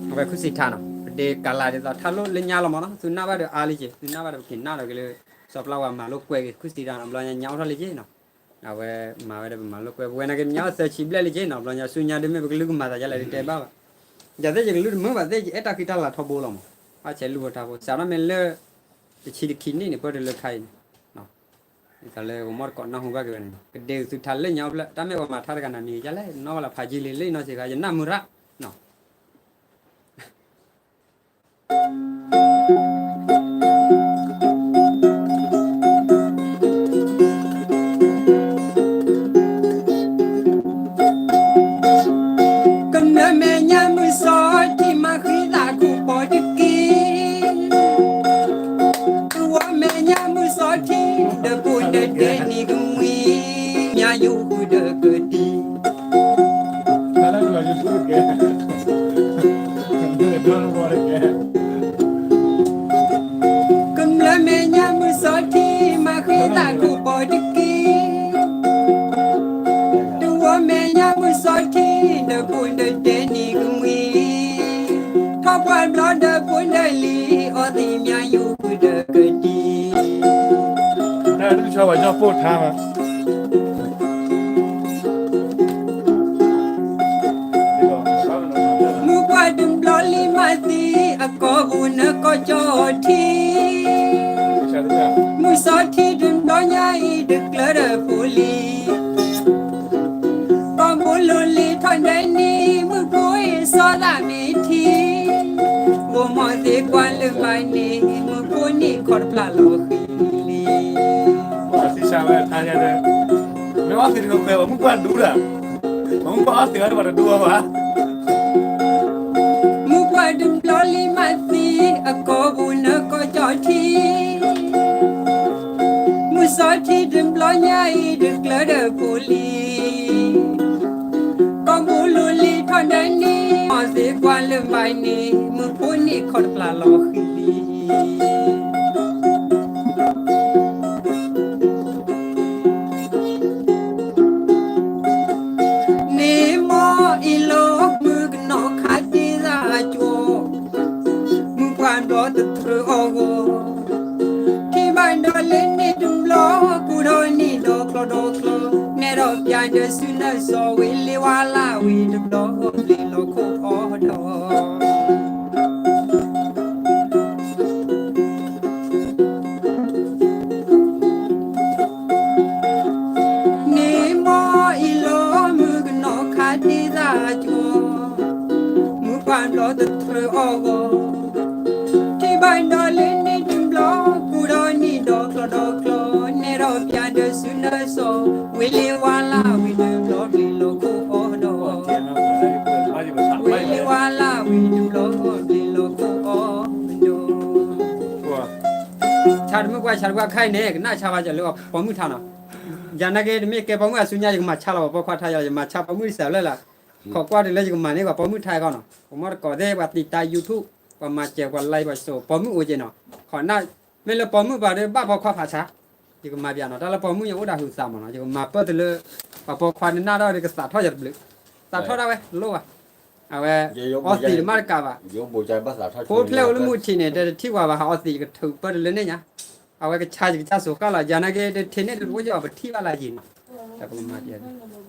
အဝဲခုစံးထါနီၤ, ပဒ့ကလၤဒ်သိးထါလိၣ်လၢညါလီၤမးနီၤ, သုနၢ်ဘၣ်ဒီးအါလံက့ၤ, သုနၢ်ဘၣ်ဒီးပက့ၤနၢ်ဒီးက့ၤလၢ စီၤပျၢ်ဝါမၤလိာ်ကွဲက့ၤ ခုစံးထါနီၤ, ဘျီညါညါအိၣ်ထီၣ်လံက့ၤနီၤ, အဝဲမၤဝဲဒီးပမၤလိာ်ကွဲ, ပဝဲနာ်က့ၤပညါအိၣ်သၢဆံဘျဲၣ်လံက့ၤနီၤ, ဘျီညါဆူညါဒ်မ့ၢ်ပကလုၢ်ကမၤသးဒ်လဲၣ်ဒ်တဲဘၣ်ဘၣ်, ယၤသ့ၣ်ယကလုၢ်တမုာ်ဘၣ်သ့ၣ် ယအဲၣ်တၢ်ဃံတၢ်လၤထီဘိလီၤမး, ဘၣ်ဆဲးလူၤဖိထါဖိ, စးထီၣ်မ့ၢ်လၢ တဆံတခံနံၣ်န့ၣ် ပၢၢ်တုၤလၢခါအံၤန့ၣ် ဒ်သိးလၢဂီၤမီၢ်တကိးနၢ်ဟူဘၣ်က့ၤဝဲန့ၣ် ကဒ့သုထါလၢညါအိၣ်ဖျဲၣ်, တၢ်မ့ၢ်ပှၤမၤထါတဂၤန့ၣ် မံၤကလဲၣ်, နီၢ်ဝဲလၢဖးယံာ်လံ လၢယနီၢ်စ့ၢ်ကီး ယနၢ်မုာ်ရၣ်နီၤ. စီထံ ဒီးပိၢ်ဒီးဒဲနံၤကမှံ မၠၣ်ယိၤဃုာ်ဒီးကတံၤ ကမျၢၢ်မဲာ်ညါမုၢ်စီထံ မၤဃ့သးခိၣ်ပီၤတက့ၢ်. တဝီမဲာ်ညါမုၢ်စီထံ ဒီးပိၢ်ဒီးဒဲနံၤကမှံ ထီၣ်ပှၢ်ဘျီဒီးပိၢ်ဒီးလံၤ အီသံးမၠၣ်ယိၤဃုာ်ဒီးကတံၤ တၢ်ဒုးဆီဝဲညီပိၢ်ထါမး မုၢ်ပှၢ်တဘျီလံမၤသံ အကိာ်ပူၤနၢကီၢ်ကၠီထံ မုၢ်စီထံတဘျီညါအံၤ တကျၢၤဒီးဖိလံၤ ကီၢ်ဘိလိၤလံၤထီၣ်ဒဲနံၤ မုၢ်ဖိအံၤစီၤသးမ့ၢ်ထံ ဘိမီၢ်သ့ကွၢ်လၢဘၣ်န့ၣ် မုၢ်ဖိန့ၣ်ခီၣ်တဖျးလီၤဃံၤလံ မ့ၢ်အီသံးတကပၤ ပှၤမုၢ်ပှၢ်ဒူဒီး ပှၤမုၢ်ပှၢ်အီသံးဝဲတဘၣ်တဒူအီၤဘၣ် မုၢ်ပှၢ်တဘျီလံမၤသံ အကိာ်ပူၤနၢကီၢ်ကၠီထံ မုၢ်စီထံတဘျီညါအံၤ တကျၢၤဒီးဖိလံၤ ကီၢ်ဘိလိၤလံၤထီၣ်ဒဲနံၤ မီၢ်သ့ကွၢ်လၢဘၣ်န့ၣ် မုၢ်ဖိန့ၣ်ခီၣ်တဖျးလီၤဃံၤလံ န့ၣ်မီၢ်အံၤလီၤ မုၢ်ကနီၤခးတ့သးကၠီ မုၢ်ပှၢ်ဘျီတထြၢအီၤဂီၢ် ထံၣ်ဘၣ်ဒီးလၢန့ၣ်တဘျီ ကူၣ်ဒီးနံၣ်ဒီးချီဒီးချီ နဲၣ်ဒီးပၠးဒီးစုနၢစီၤ ဝံၤလ့ဝါလၢဝံၤတဘျီ ဘျ့လီၤခိၣ်အီၤဒီး န့ၣ်မီၢ်အံၤလီၤ မုၢ်ကနီၤခးတ့သးကၠီ မုၢ်ပှၢ်ဘျီတထြၢအီၤဂီၢ် ထံၣ်ဘၣ်ဒီးလၢန့ၣ်တဘျီ ကူၣ်ဒီးနံၣ်ဒီးချီဒီးချီ နဲၣ်ဒီးပၠးဒီးစုနၢစီၤ ဝံၤလ့ဝါလၢဝံၤတဘျီ ဘျ့လီၤခိၣ်အီၤဒီး ဝံၤလ့ဝါလၢဝံၤတဘျီ ဘျ့လီၤခိၣ်အီၤဒီး ဆၣ်တမုၣ်ပှၢ် ဆၣ်တပှၢ်ခါအံၤန့ၣ် ကနၣ်ဆါဘၣ်ကၢ်လၢပိာ်မုၣ်ထါနီၤ ယၤနာ်က့ တမ့ၢ်ကဲပိာ်မုၣ်အစုညါ ယကမၤဆါလီၤပှၤပိာ်ခွါထါယီၤ ယမၤဆါပိာ်မုၣ်တစဲးလၢ်လၢ် ခိးကွၢ်တုၤလၢယကမၤန့ၢ်ပှၤပိာ်မုၣ်ထါအဂီၢ်နီၤ ပမ့ၢ်တကိးသ့ၣ်ပှၤတံာ်တာ် YouTube ပှၤမၤစၢၤပှၤ like ပှၤစိာ် ပိာ်မုၣ်အိၣ်က့နီၤ ခိးနၢ် မ့ၢ်လၢပိာ်မုၣ်ဘၣ်ဒီးဘၣ်ပိာ်ခွါဖးဆါ ယကမၤပၠးနီၤ တၢ်လၢပိာ်မုၣ်ညါအိၣ်ဒၣ်ဟုးသးမးနီၤ ယကမၤပၢၢ်တုၤလၢ ပှၤပိာ်ခွါနနၢ်ထီၣ်ဒီးကသးထီၣ်ယၤတဘျုး သးထီၣ်ဒၣ်ဝဲ လိၣ်ဘၣ် အဝဲ အီသံးတမ့ၢ်တကးဘၣ် ဖိဖျဲၣ်အိၣ်လၢမုၢ်ထံးန့ၣ် တဲတထံၣ်ပှၤဘၣ်ဟးအီသံး ယကထုးပၢၢ်တုၤလၢန့ၣ်ညါ အဝဲကဆါယကစၢ်စိၤဃၣ်လီၤ ယၤနာ်က့ တထံးန့ၣ်တအိၣ်ကီးပထံၣ်ဘၣ်လၢယံၤနီၤ တၢ်ပကမၤ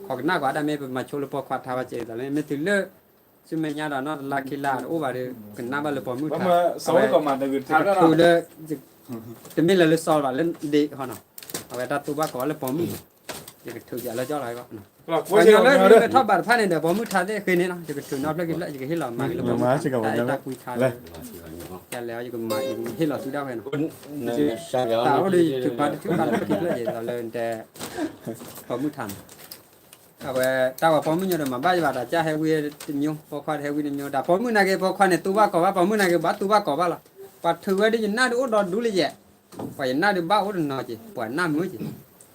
ခိးကနၣ်ကွၢ်ဒၣ်မ့ၢ်ပမၤဆိလၢပိာ်ခွါထါဘၣ်စဲးသိးလၢ မ့ၢ်တုၤလၢ ဆူမဲာ်ညါဒီးနီၢ်တလါခံလါ တအိၣ်ဘၣ်ဒီး ကနၣ်ဘၣ်လၢပိာ်မုၣ်ထါ အဝဲ ယကထုးလၢ တမ့ၢ်လၢလၢစီဘၣ်လၢဒ့ဟီနီၤ အဝဲတၢ်သူဘၣ်ကိးလၢပိာ်မုၣ် ယကထုးယၤလၢကၠီလီၤ ပှၤကညီလၢယကထီၣ်ဘးတဖၣ်န့ၣ်ဒီး ပိာ်မုၣ်ထါသ့ၣ်ဃ့န့ၣ်နီၤ ယကထုးနီၣ်ဖျၢၣ်ခံဖျၢၣ် ယကဟ့ၣ်လီၤမၤက့ၤလၢပိာ်မုၣ်ထါ တၢ်အဲၣ်တၢ်ကွံထါလၢ ယလဲၤအီၤ ယကမၤ ယကဟ့ၣ်လီၤသုဒၣ်ဝဲနီၤ တၢ်အိၣ်ဒီးယထုးပာ်တထုးပာ်တဖျၢၣ်ခံဖျၢၣ်ယဲ ဒီးလၢတဲ ပိာ်မုၣ်ထါနီၤ အဝဲ တၢ်ပှၤပိာ်မုၣ်ညီဒီးမၤဘၣ်ယဘၣ်ဒီး ကၢ်ဟဲဝံတမျိုး ပိာ်ခွါတဟဲဝံတမျိုး တၢ်ပိာ်မုၣ်နာ်က့ ပိာ်ခွါန့ၣ် သူဘၣ်ကိးဘၣ် ပိာ်မုၣ်နာ်က့ ဘၣ်သူဘၣ်ကိးဘၣ်လီၤ ပှၤထုးဝဲဒ်ယနၢ်ဒုးအိၣ်ဒီဒူလၢယဲ ပှၤယနၢ်ဒုးဘၣ်အိၣ်တနီၤက့ၤ ပှၤနၢ်မုာ်က့ၤ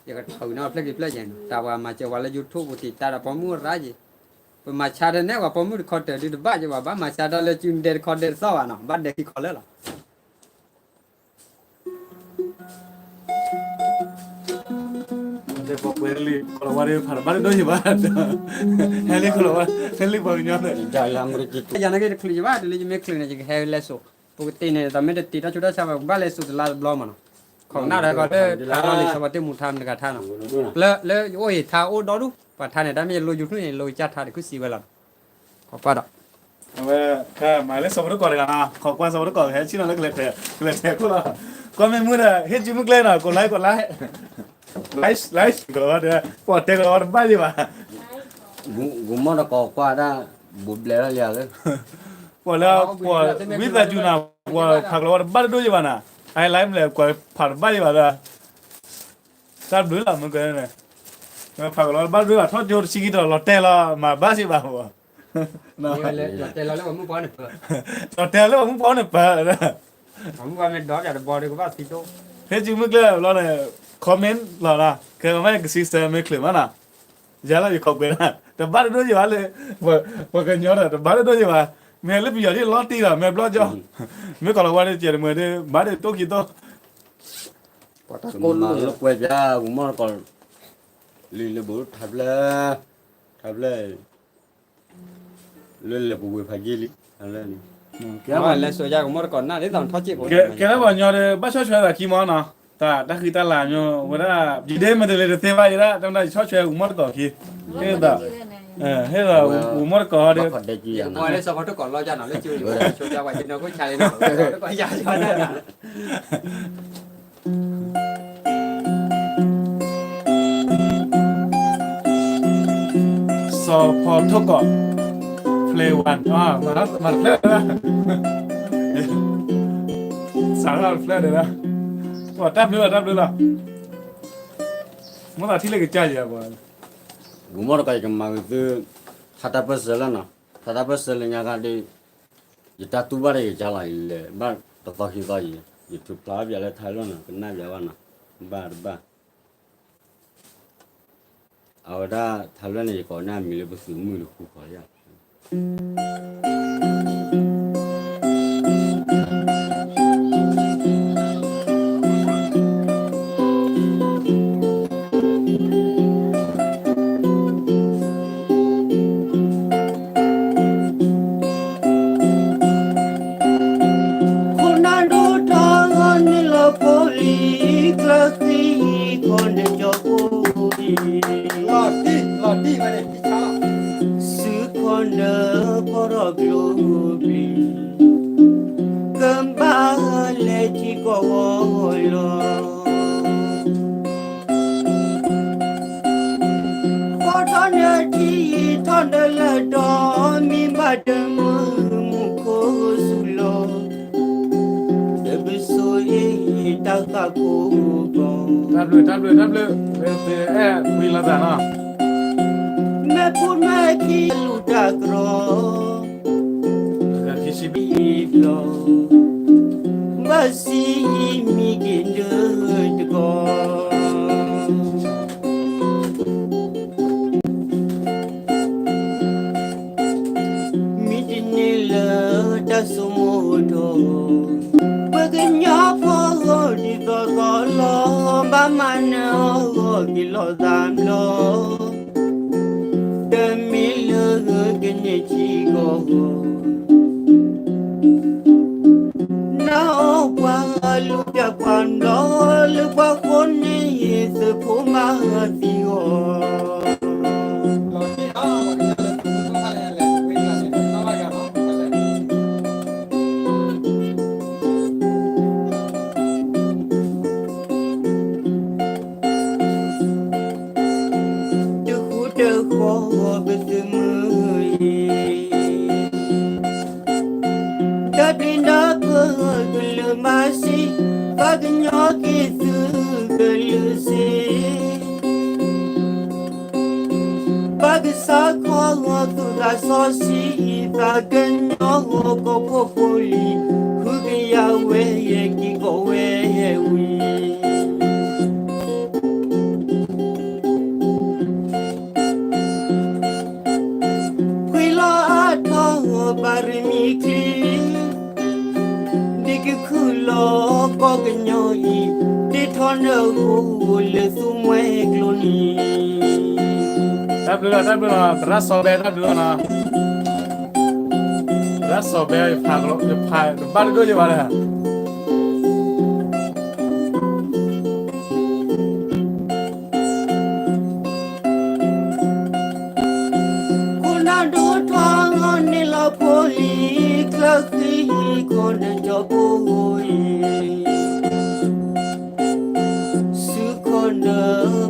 ယကထုးနီၣ်ဖျၢၣ်ခံဖျၢၣ်ယဲနီၤ တၢ်ပှၤမၤစၢၤပှၤလၢ YouTube ပူၤတံာ်တာ်ဒီးပိာ်မုၣ်အိၣ်ရၣ်က့ၤ ပမၤဆါတၢ်နဲၣ်ပှၤပိာ်မုၣ်တခီတၢၤဒုးတဘၣ်က့ၤဘၣ် ဘၣ်မၤဆါတၢ်လၢစုဒဲတခီဒဲတသီၣ်ဘၣ်နီၤ ဘၣ်ဒဲခံခီလၢာ်လီၤ လၢပှၤကွဲးလံ ကီၢ်လီၤဝါဒီး ဖးတဘၣ်တဒိၣ်ယဘၣ် ဟဲလံကီၢ်လီၤဝါ ဟဲလံပှၤကညီန့ၣ် ယၤနာ်က့တချုးယဘၣ် တုၤလၢယမ့ၢ်ချုးန့ၣ် ယကဟဲလဲၤစိာ် ပကတ့ၢ်န့ၣ် တၢ်မ့ၢ်တတ့ၢ်တၢ်ဆူးတၢ်ဆါဘၣ် ကဘၣ်လဲၤစိာ်တလါတဘျီမးနီၤ ခိးကနၣ်ဒီးကီးလၢ ထါထီၣ်လံ ဆီဖါတ့ၢ်မူထါမတၤတဂၤထါနီၤ လၢ လၢယအိၣ်အံၤထါအိၣ်ဒီဒူၣ် ပှၤထါန့ၣ် တၢ်မ့ၢ်ယလိ YouTube န့ၣ် ယလိကစၢ်ထါတခုစံးဝဲလီၤ ခိးကွၢ်ဒီး အဝဲ ခဲမၤလၢစီၤပီတကိးတဂၤနီၤ ခိးကွၢ်စီၤပီတကိး ဟဲဆ့ၣ်နီၤလၢကလဲၤထဲး ကလဲၤထဲးခိၣ်လီၤ ကွၢ်မ့ၢ်မုၢ်ဒီး ဟ့ၣ်စုမုၢ်ကျဲနီၤ ကိးlike ကိးlike like ကလီၤဝါဒီး ပှၤတဲကလီၤဝါတဘၣ်လံဘၣ် ဂူၤမီၢ်တကိးကွၢ်ဒၣ် ဘူးဘျဲၣ်ထီၣ်လံဧါ ပှၤလၢ ပှၤဝံသးစူၤနီၤ ပှၤဖးကလီၤဝါတဘၣ်တဒိၣ်လံဘၣ်နီၤ အlikeမလဲၣ် ပှၤဖးတဘၣ်လံဘၣ်ဒီး တၢ်ဘျုးလီၤမုၢ်ကဲန့ၣ် ဖးကလီၤဝါတဘၣ်တဒိၣ်ဘၣ် ထီၣ်ကၠိတဆံခံတီၤ လီၤတဲာ်လီၤ မၤဘၣ်စံးဘၣ်မး လီၤတဲာ်လီၤလၢပှၤမုၣ်ပှၢ်န့ၣ်ပၢၢ် လီၤတဲာ်လီၤလၢပှၤမုၣ်ပှၢ်န့ၣ်ပၢၢ် ပှၤမုၣ်ပှၢ်မ့ၢ်ဒီးပၠးတဘီဒီးကဘၣ်သံဒိၣ် ဖဲစုမုၢ်ကျဲဘျီန့ၣ် comment လီၤနီၤ, ကဲမ့ၢ်ကစံးဆၢမ့ၢ်ချုးမးနီၤ, ယၤလီၤယခိးကွဲးနီၤ, တဘၣ်တဒိၣ်ယဘၣ်လၢ ပှၤကညီဒီး တဘၣ်တဒိၣ်ယဘၣ်, မ့ၢ်လၢပယီၤဒ်လီၤတံၢ်လီၤ မ့ၢ်ဘျီကၠီ, မ့ၢ်ကီၢ်လီၤဝါဒ်ကဲတမုာ်ဒ် ဘၣ်ဒ်တိၢ်ခံတိၢ် ကွဲးပၠးဂူၤမီၢ်တကီၢ် လံလၢဘိးထါဖျၢၣ်, ထါဖျၢၣ် လၢလဲၤပူၤကွံာ်ဖးယံာ်လံ, လဲၤစိၤယါဂူၤမီၢ်တကီၢ်နၢ်ဒ်သိးထီၣ်စ့ၢ်ကီး, ကဲလၢပှၤကညီဒီး ဘၣ်ဆီၣ်ထွဲသးခံမီၢ်နီၤ, တၢ်တၢ်ဃံတၢ်လၤမီၢ် ဝဲဒၣ် ယဒ့မ့ၢ်တလဲၤတသ့ဘၣ်ယဲဒၣ် တၢ်မနုၤယဆီၣ်ထွဲဂူၤမီၢ်တကီၢ်ခံ, ဟ့ၣ်သး, ဟ့ၣ်သးဂူၤမီၢ်တကီၢ်ဒီး ယကွၢ်လၢစီၤဖီထိၣ်ကီၢ်လီၤကၢ်နီၤ လၢကၠိယိၤဆိကၠါဝဲကနီၤခိၣ်ဆါလံနီၤ, တကီၢ်ယါကၠီဒၣ် စီၤဖီထိၣ်ကီၢ် ဖျဲးဝါ, မၤတဖျၢၣ်ဒၣ်, စးထီၣ်တဖျၢၣ်ဒၣ်, တၢ်ဘျုးလီၤ တၢ်ဘျုးလီၤ, မ့ၢ်သးထံၣ်လၢကစၢ်ယဲၢ်ပှၤ, ဂူၤမီၢ်တကီၢ် ယကမၤဝံၤသု ထါတၢ်ပၢၢ်ဆၢလၢနီၤ, ထါတၢ်ပၢၢ်ဆၢလၢညါခါဒီး ယတၢ်တူၢ်ဘၣ်တၢ်ယကစၢ်လီၤ ယလဲၤဘၣ်တသီခံသီအံၤ, ယထုးဖျါဘၣ်ပၠးလၢထါလီၢ်နီၤ ကနၣ်ပၠးဘၣ်နီၤ, ဘၣ်တဘၣ် အဝဲဒၣ်ထါလီၢ်န့ၣ် ယကိးန့ၢ်အမံၤလၢပသုးမုၢ်တဃူဃီယါ ခိၣ်နၢ်ဒိၣ်ထီၣ်န့ၣ်လီၤဖိလံၤ ကျၢၢ်ဃံခီၣ်ဒၢကၠီဖိအံၤ, လီၤတံၢ်လီၤတံၢ်ဝဲန့ၣ် စုခီၣ်ဒၢဖီထီၣ်ကျိဘျံး, ကဘၣ်လဲၤထံကီၢ်ဂီၤလီၤ. ဃီထီၣ်န့ၣ်ထံထီၣ်ဒၢလၢဒီး မ့ၢ်ဘၣ်တမုာ်မူခိၣ်စူၤလီၤ, တပစိၤအ့ၣ်တၢ်ဃၣ်ဖိကီၢ်, တၢ်ဘျုးတၢ်ဘျုးတၢ်ဘျုး, အဲၣ်ဝံၤလီၤသးနီၤ, မ့ၢ်ဖိမ့ၢ်ခံလူၤတၢ်ကရီ ခံဆံဘျီ ဘၣ်စံးမံက့ၤဒၢတကီၢ်, မ့ၢ်တန့ၢ်လၢတၢ်ဆိကမိၣ်ထီၣ်, ပှၤကညီဖိဂီၢ်ဒ်သိးသိးလီၤ, ဘၣ်မၤနၢၤအဂီၢ်က့ၤလီၤသးဘျီ တမ့ၢ်လၢကန့ၢ်ထံကီၢ်ဂီၤ, နၢ်အီၣ်ပှၤလူၤပျၢ်ပှၤဘျီ လၢပှၤဃိန့ၢ်ယသုးဖိမၤသံအီၤ တဃူတဃီၤပသုးမုၢ်အံၤ, တၢ်ပျံၤတၢ်ဖုးကလုာ်မၤဆံး, ပှၤကညီက့ၤသုးကလုာ်စ့, ပကစၢ်ခီဂီၤသူၣ်သးစီဆှံ, ပှၤကညီဂီၤကီၢ်ဖိဖိလံၤ, ဃုကယၤဝဲယဲၢ်က့ၤကီၢ်ဝဲယဲၢ်ဝံၤ ဖှံလီၤအါထီၣ်ပၢ်ရမံၤချံ, ဒ်ကခုၣ်လီၤကီၢ်ကညီအံၤ, တ့ထီၣ်နၢ်ဟူလၢသူမှဲကျိနံၤ, တၢ်ဘျုးလီၤ တၢ်ဘျုးလီၤ သရၣ်စီၤဘဲ တၢ်ဘျုးလီၤနီၤ, သရၣ်စီၤဘဲ ယဖးကလီၤ ယဖးတဘၣ်တဒိၣ်ယဘၣ်လၢ ခိၣ်နၢ်ဒိၣ်ထီၣ်န့ၣ်လီၤဖိလံၤ, ကျၢၢ်ဃံဃံခီၣ်ဒၢကၠီဖိအံၤ, စုခီၣ်ဒၢ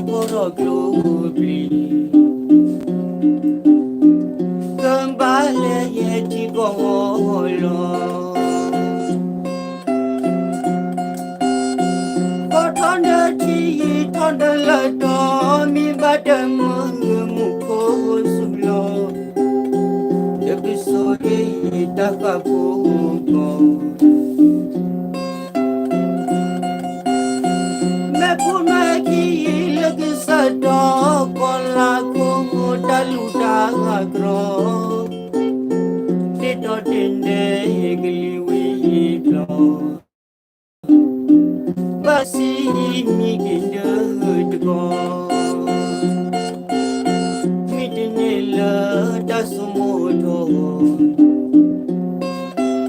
ဖီထီၣ်ကျိဘျံး, ကဘၣ်လဲၤယဲၢ်ထံကီၢ်ဂီၤလီၤ. ဃီထီၣ်န့ၣ်ထံထီၣ်ဒၢလၢဒီး, မ့ၢ်ဘၣ်တမုာ်မူခိၣ်စူၤလီၤ, တပစိၤအ့ၣ်တၢ်ဃၣ်ဖိကီၢ်, တၢ်ကစီၣ်တြီ တ့ထီၣ်တ့ဒဲးကလံၤဝံၤဖျိ ဘၣ်ဆံးမံက့ၤဒၢတကီၢ် မ့ၢ်တန့ၢ်လၢတၢ်ဆိကမိၣ်ထီၣ်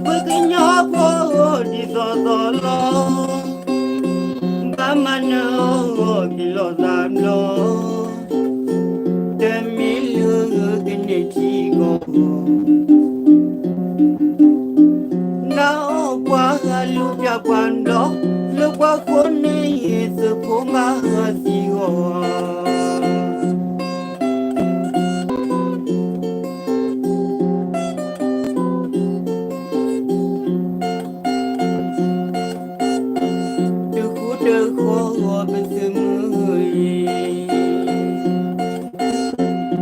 ပှၤကညီဖိဒ်သိးသိးလီၤ ဘၣ်မၤနၢၤအီၤက့ၤလိာ်သးဘျီ တမ့ၢ်လၢကန့ၢ်ထံကီၢ် နၢ်အီၣ်ပှၤဂၤလူၤပျၢ်ပှၤဘျီ လၢပှၤဃိန့ၢ်သုးဖိမၤသံအီၤ တဃူတဃီၤပသုးမုၢ်အံၤ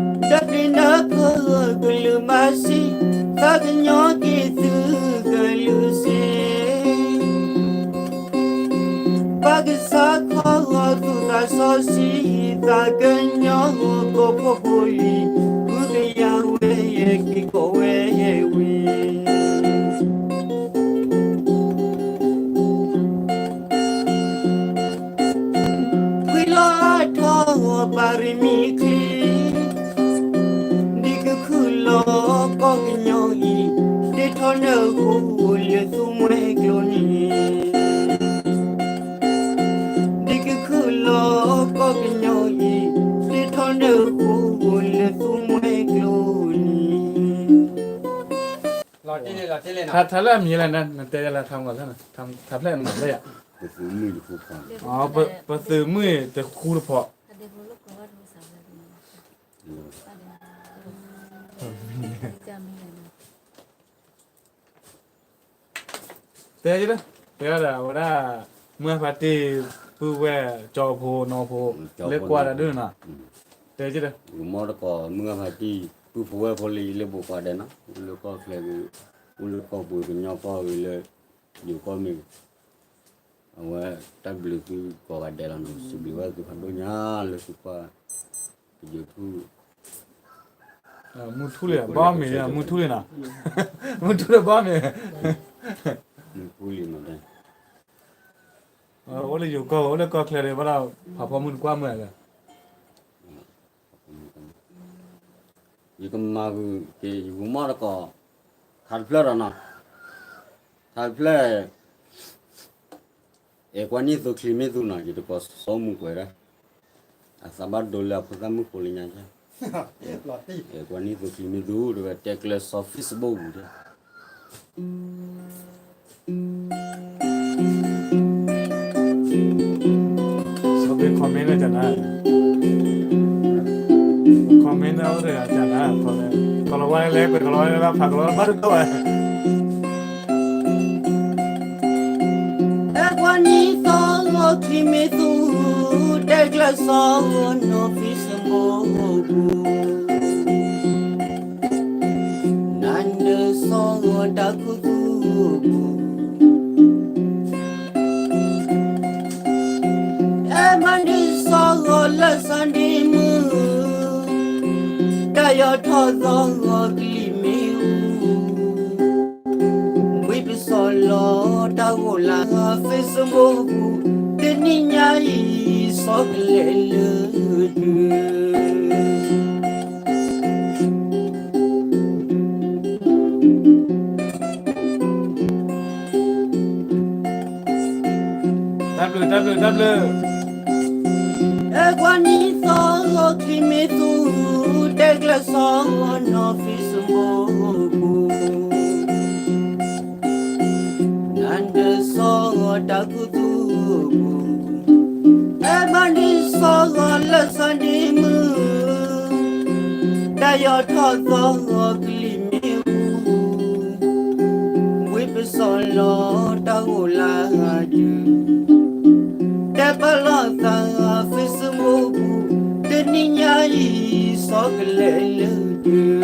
တၢ်ပျံၤနၢ်ပၢၢ်ကလုာ်မၤဆံး သးကညီၤက့ၤသုကလုာ်စ့ၢ် ပၢ်ကစၢ်ခီဂီၤသူၣ်သးစီဆှံ သးကညီၤကီၢ်ဖိဖိလံၤ ဃုကယၤဝဲယဲက့ၤကီးဝဲဝံၤ ဖှံလီၤအါထီၣ်ပၢ်ရမံၤချံ ဒ်ကခုၣ်လီၤကီၢ်ကညီအံၤ ဒ့ထီၣ်နၢ်ဟူလၢသူမှဲကျိန့ၣ် ဒ်ကခုၣ်လီၤကီၢ်ကညီအံၤ ဒ့ထီၣ်နၢ်ဟူလၢသူမှဲကျိန့ၣ် ထါလၢအမံၤလဲၣ်န့ၣ် နတဲလၢထါမၤလၢ ထါဖျဲၣ်မၤလၢယၤ ပသုးမုၢ်တဃူတဖိး တဲ တဲဒၣ် ဝဲဒၣ် မုၢ်အဖးတံၢ် ပုၢ်ဝဲၢ် ကၠီဖိနီၢ်ဖိ လၢကွၢ်တၢ်ဒ်န့ၣ်နီၤ တဲဒၣ် မ့ၢ်တကိး မုၢ်အဖးတံၢ် ပုၢ်ဖိဝဲၢ်ဖိလၢယလၢဘိးကွၢ်ဒဲးနီၤ အိၣ်လၢကီၢ်ချၢ အိၣ်လၢကီၢ်ပူၤကညီကီၢ်ဂ့ၤလၢ ယိၤကီၢ်မ့ၢ်ဂ့ၤ အဝဲတၢ်ဘျုးသုကိးဂၤဒဲးလီၤနီၤ စံးဘျုးဘၣ်သုဖးဒိၣ်ညါလၢသုကွၢ် ပယိၤထူၣ် မုၢ်ထူၣ်လံ ဘီမ့ၢ် မုၢ်ထူၣ်လံနီၤ မုၢ်ထူၣ်လံဘီမ့ၢ် မုၢ်ထူၣ်လံနီၤ အိၣ်လၢယိၤကီၢ် အိၣ်လၢကီၢ်ချၢဒီး ဘၣ်ဒီး ဖးဖီမုၢ်နကွၢ်မုၢ်လဲၣ် ယကမၤဂ့ၤက့ၤ ယကမီၢ်တကိး ထါတဖျၢၣ်ဒီးနီၤ ထါတဖျၢၣ် အဲၣ်ကွၢ်နံၣ်သိချံမ့ၢ်သူနီၤ ယတကိးစီၤမူၤကွဲးဒၣ် အသးဘၣ်ဒိလၢအဖိသၣ်မုၣ်ဃိလၢညါ အဲၣ်ကွၢ်နံၣ်သိချံမ့ၢ်သူ တဲဝဲတဲကျၢၤစီၤ Facebook ပူၤတဲ comment န့ၣ် comment န့ၣ် comment န့ၣ် comment န့ၣ် comment န့ၣ် comment န့ၣ် comment န့ၣ် comment န့ၣ် comment အဲၣ်ကွၢ်နံၣ်သိချံမ့ၢ်သူ တဲကျၢၤစီၤနီၤ Facebook ပူၤ နၤနၢၤစီၤတၢ်ခူသူၣ်ပူၤ အဲၣ်မၤနၢၤစီၤလၢ Sunday မုၢ် တၢ်ယီၤထီၣ်သီဂီၤကလံၤမ့ၣ်အူ ဝံပစီၤလီၤတၢ်ဂိၢ်လၢ Facebook ပူၤ တနံၤညါအံၤ စီၤကလဲၤလၢဒုး တၢ်ဘျုး တၢ်ဘျုး တၢ်ဘျုး အဲၣ်ကွၢ်နံၣ်သိချံမ့ၢ်သူ တဲကျၢၤစီၤနီၤ Facebook ပူၤ နၤနၢၤစီၤတၢ်ခူသူၣ်ပူၤ အဲၣ်မၤနၢၤစီၤလၢ Sunday မုၢ် တၢ်ယီၤထီၣ်သီဂီၤကလံၤမ့ၣ်အူ ဝံပစီၤလီၤတၢ်ဂိၢ်လၢဒုး တဲပာ်လီၤသး Facebook ပူၤ တနံၤညါအံၤ စီၤကလဲၤလၢဒုး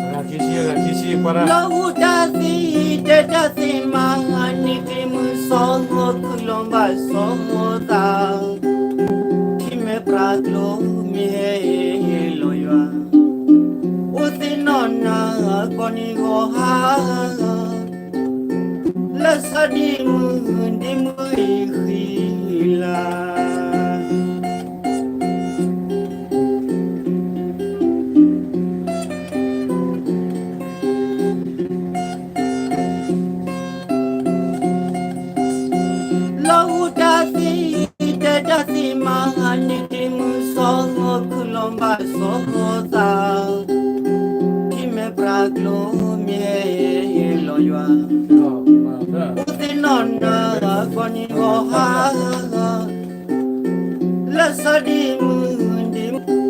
ဂၤခံဆံ ဂၤခံဆံ လီၤဟူတၢ်သံ တဲတၢ်သံမၤ နံၤကျံမုၢ်စီၤ ခုလီၤဘၣ်စီၤသး ထံမဲာ်ပြးကျိ မ့ၢ်ဟဲလီၤယွၤ အိၣ်သ့ၣ်နီၣ်နၤ ကီၢ်နံၤဂီၤဟါ လၢဆါဒံးမုၢ်ဒံးမုၢ်အံၤဃံလၤ လီၤဟူတၢ်သံ တဲတၢ်သံမၤ နံၤကျံမုၢ်စီၤ ခုလီၤဘၣ်စီၤသး ထံမဲာ်ပြးကျိ မ့ၢ်ဟဲလီၤယွၤ အိၣ်သ့ၣ်နီၣ်နၤ ကီၢ်နံၤဂီၤဟါ လၢဆါဒံးမုၢ်ဒံးမုၢ်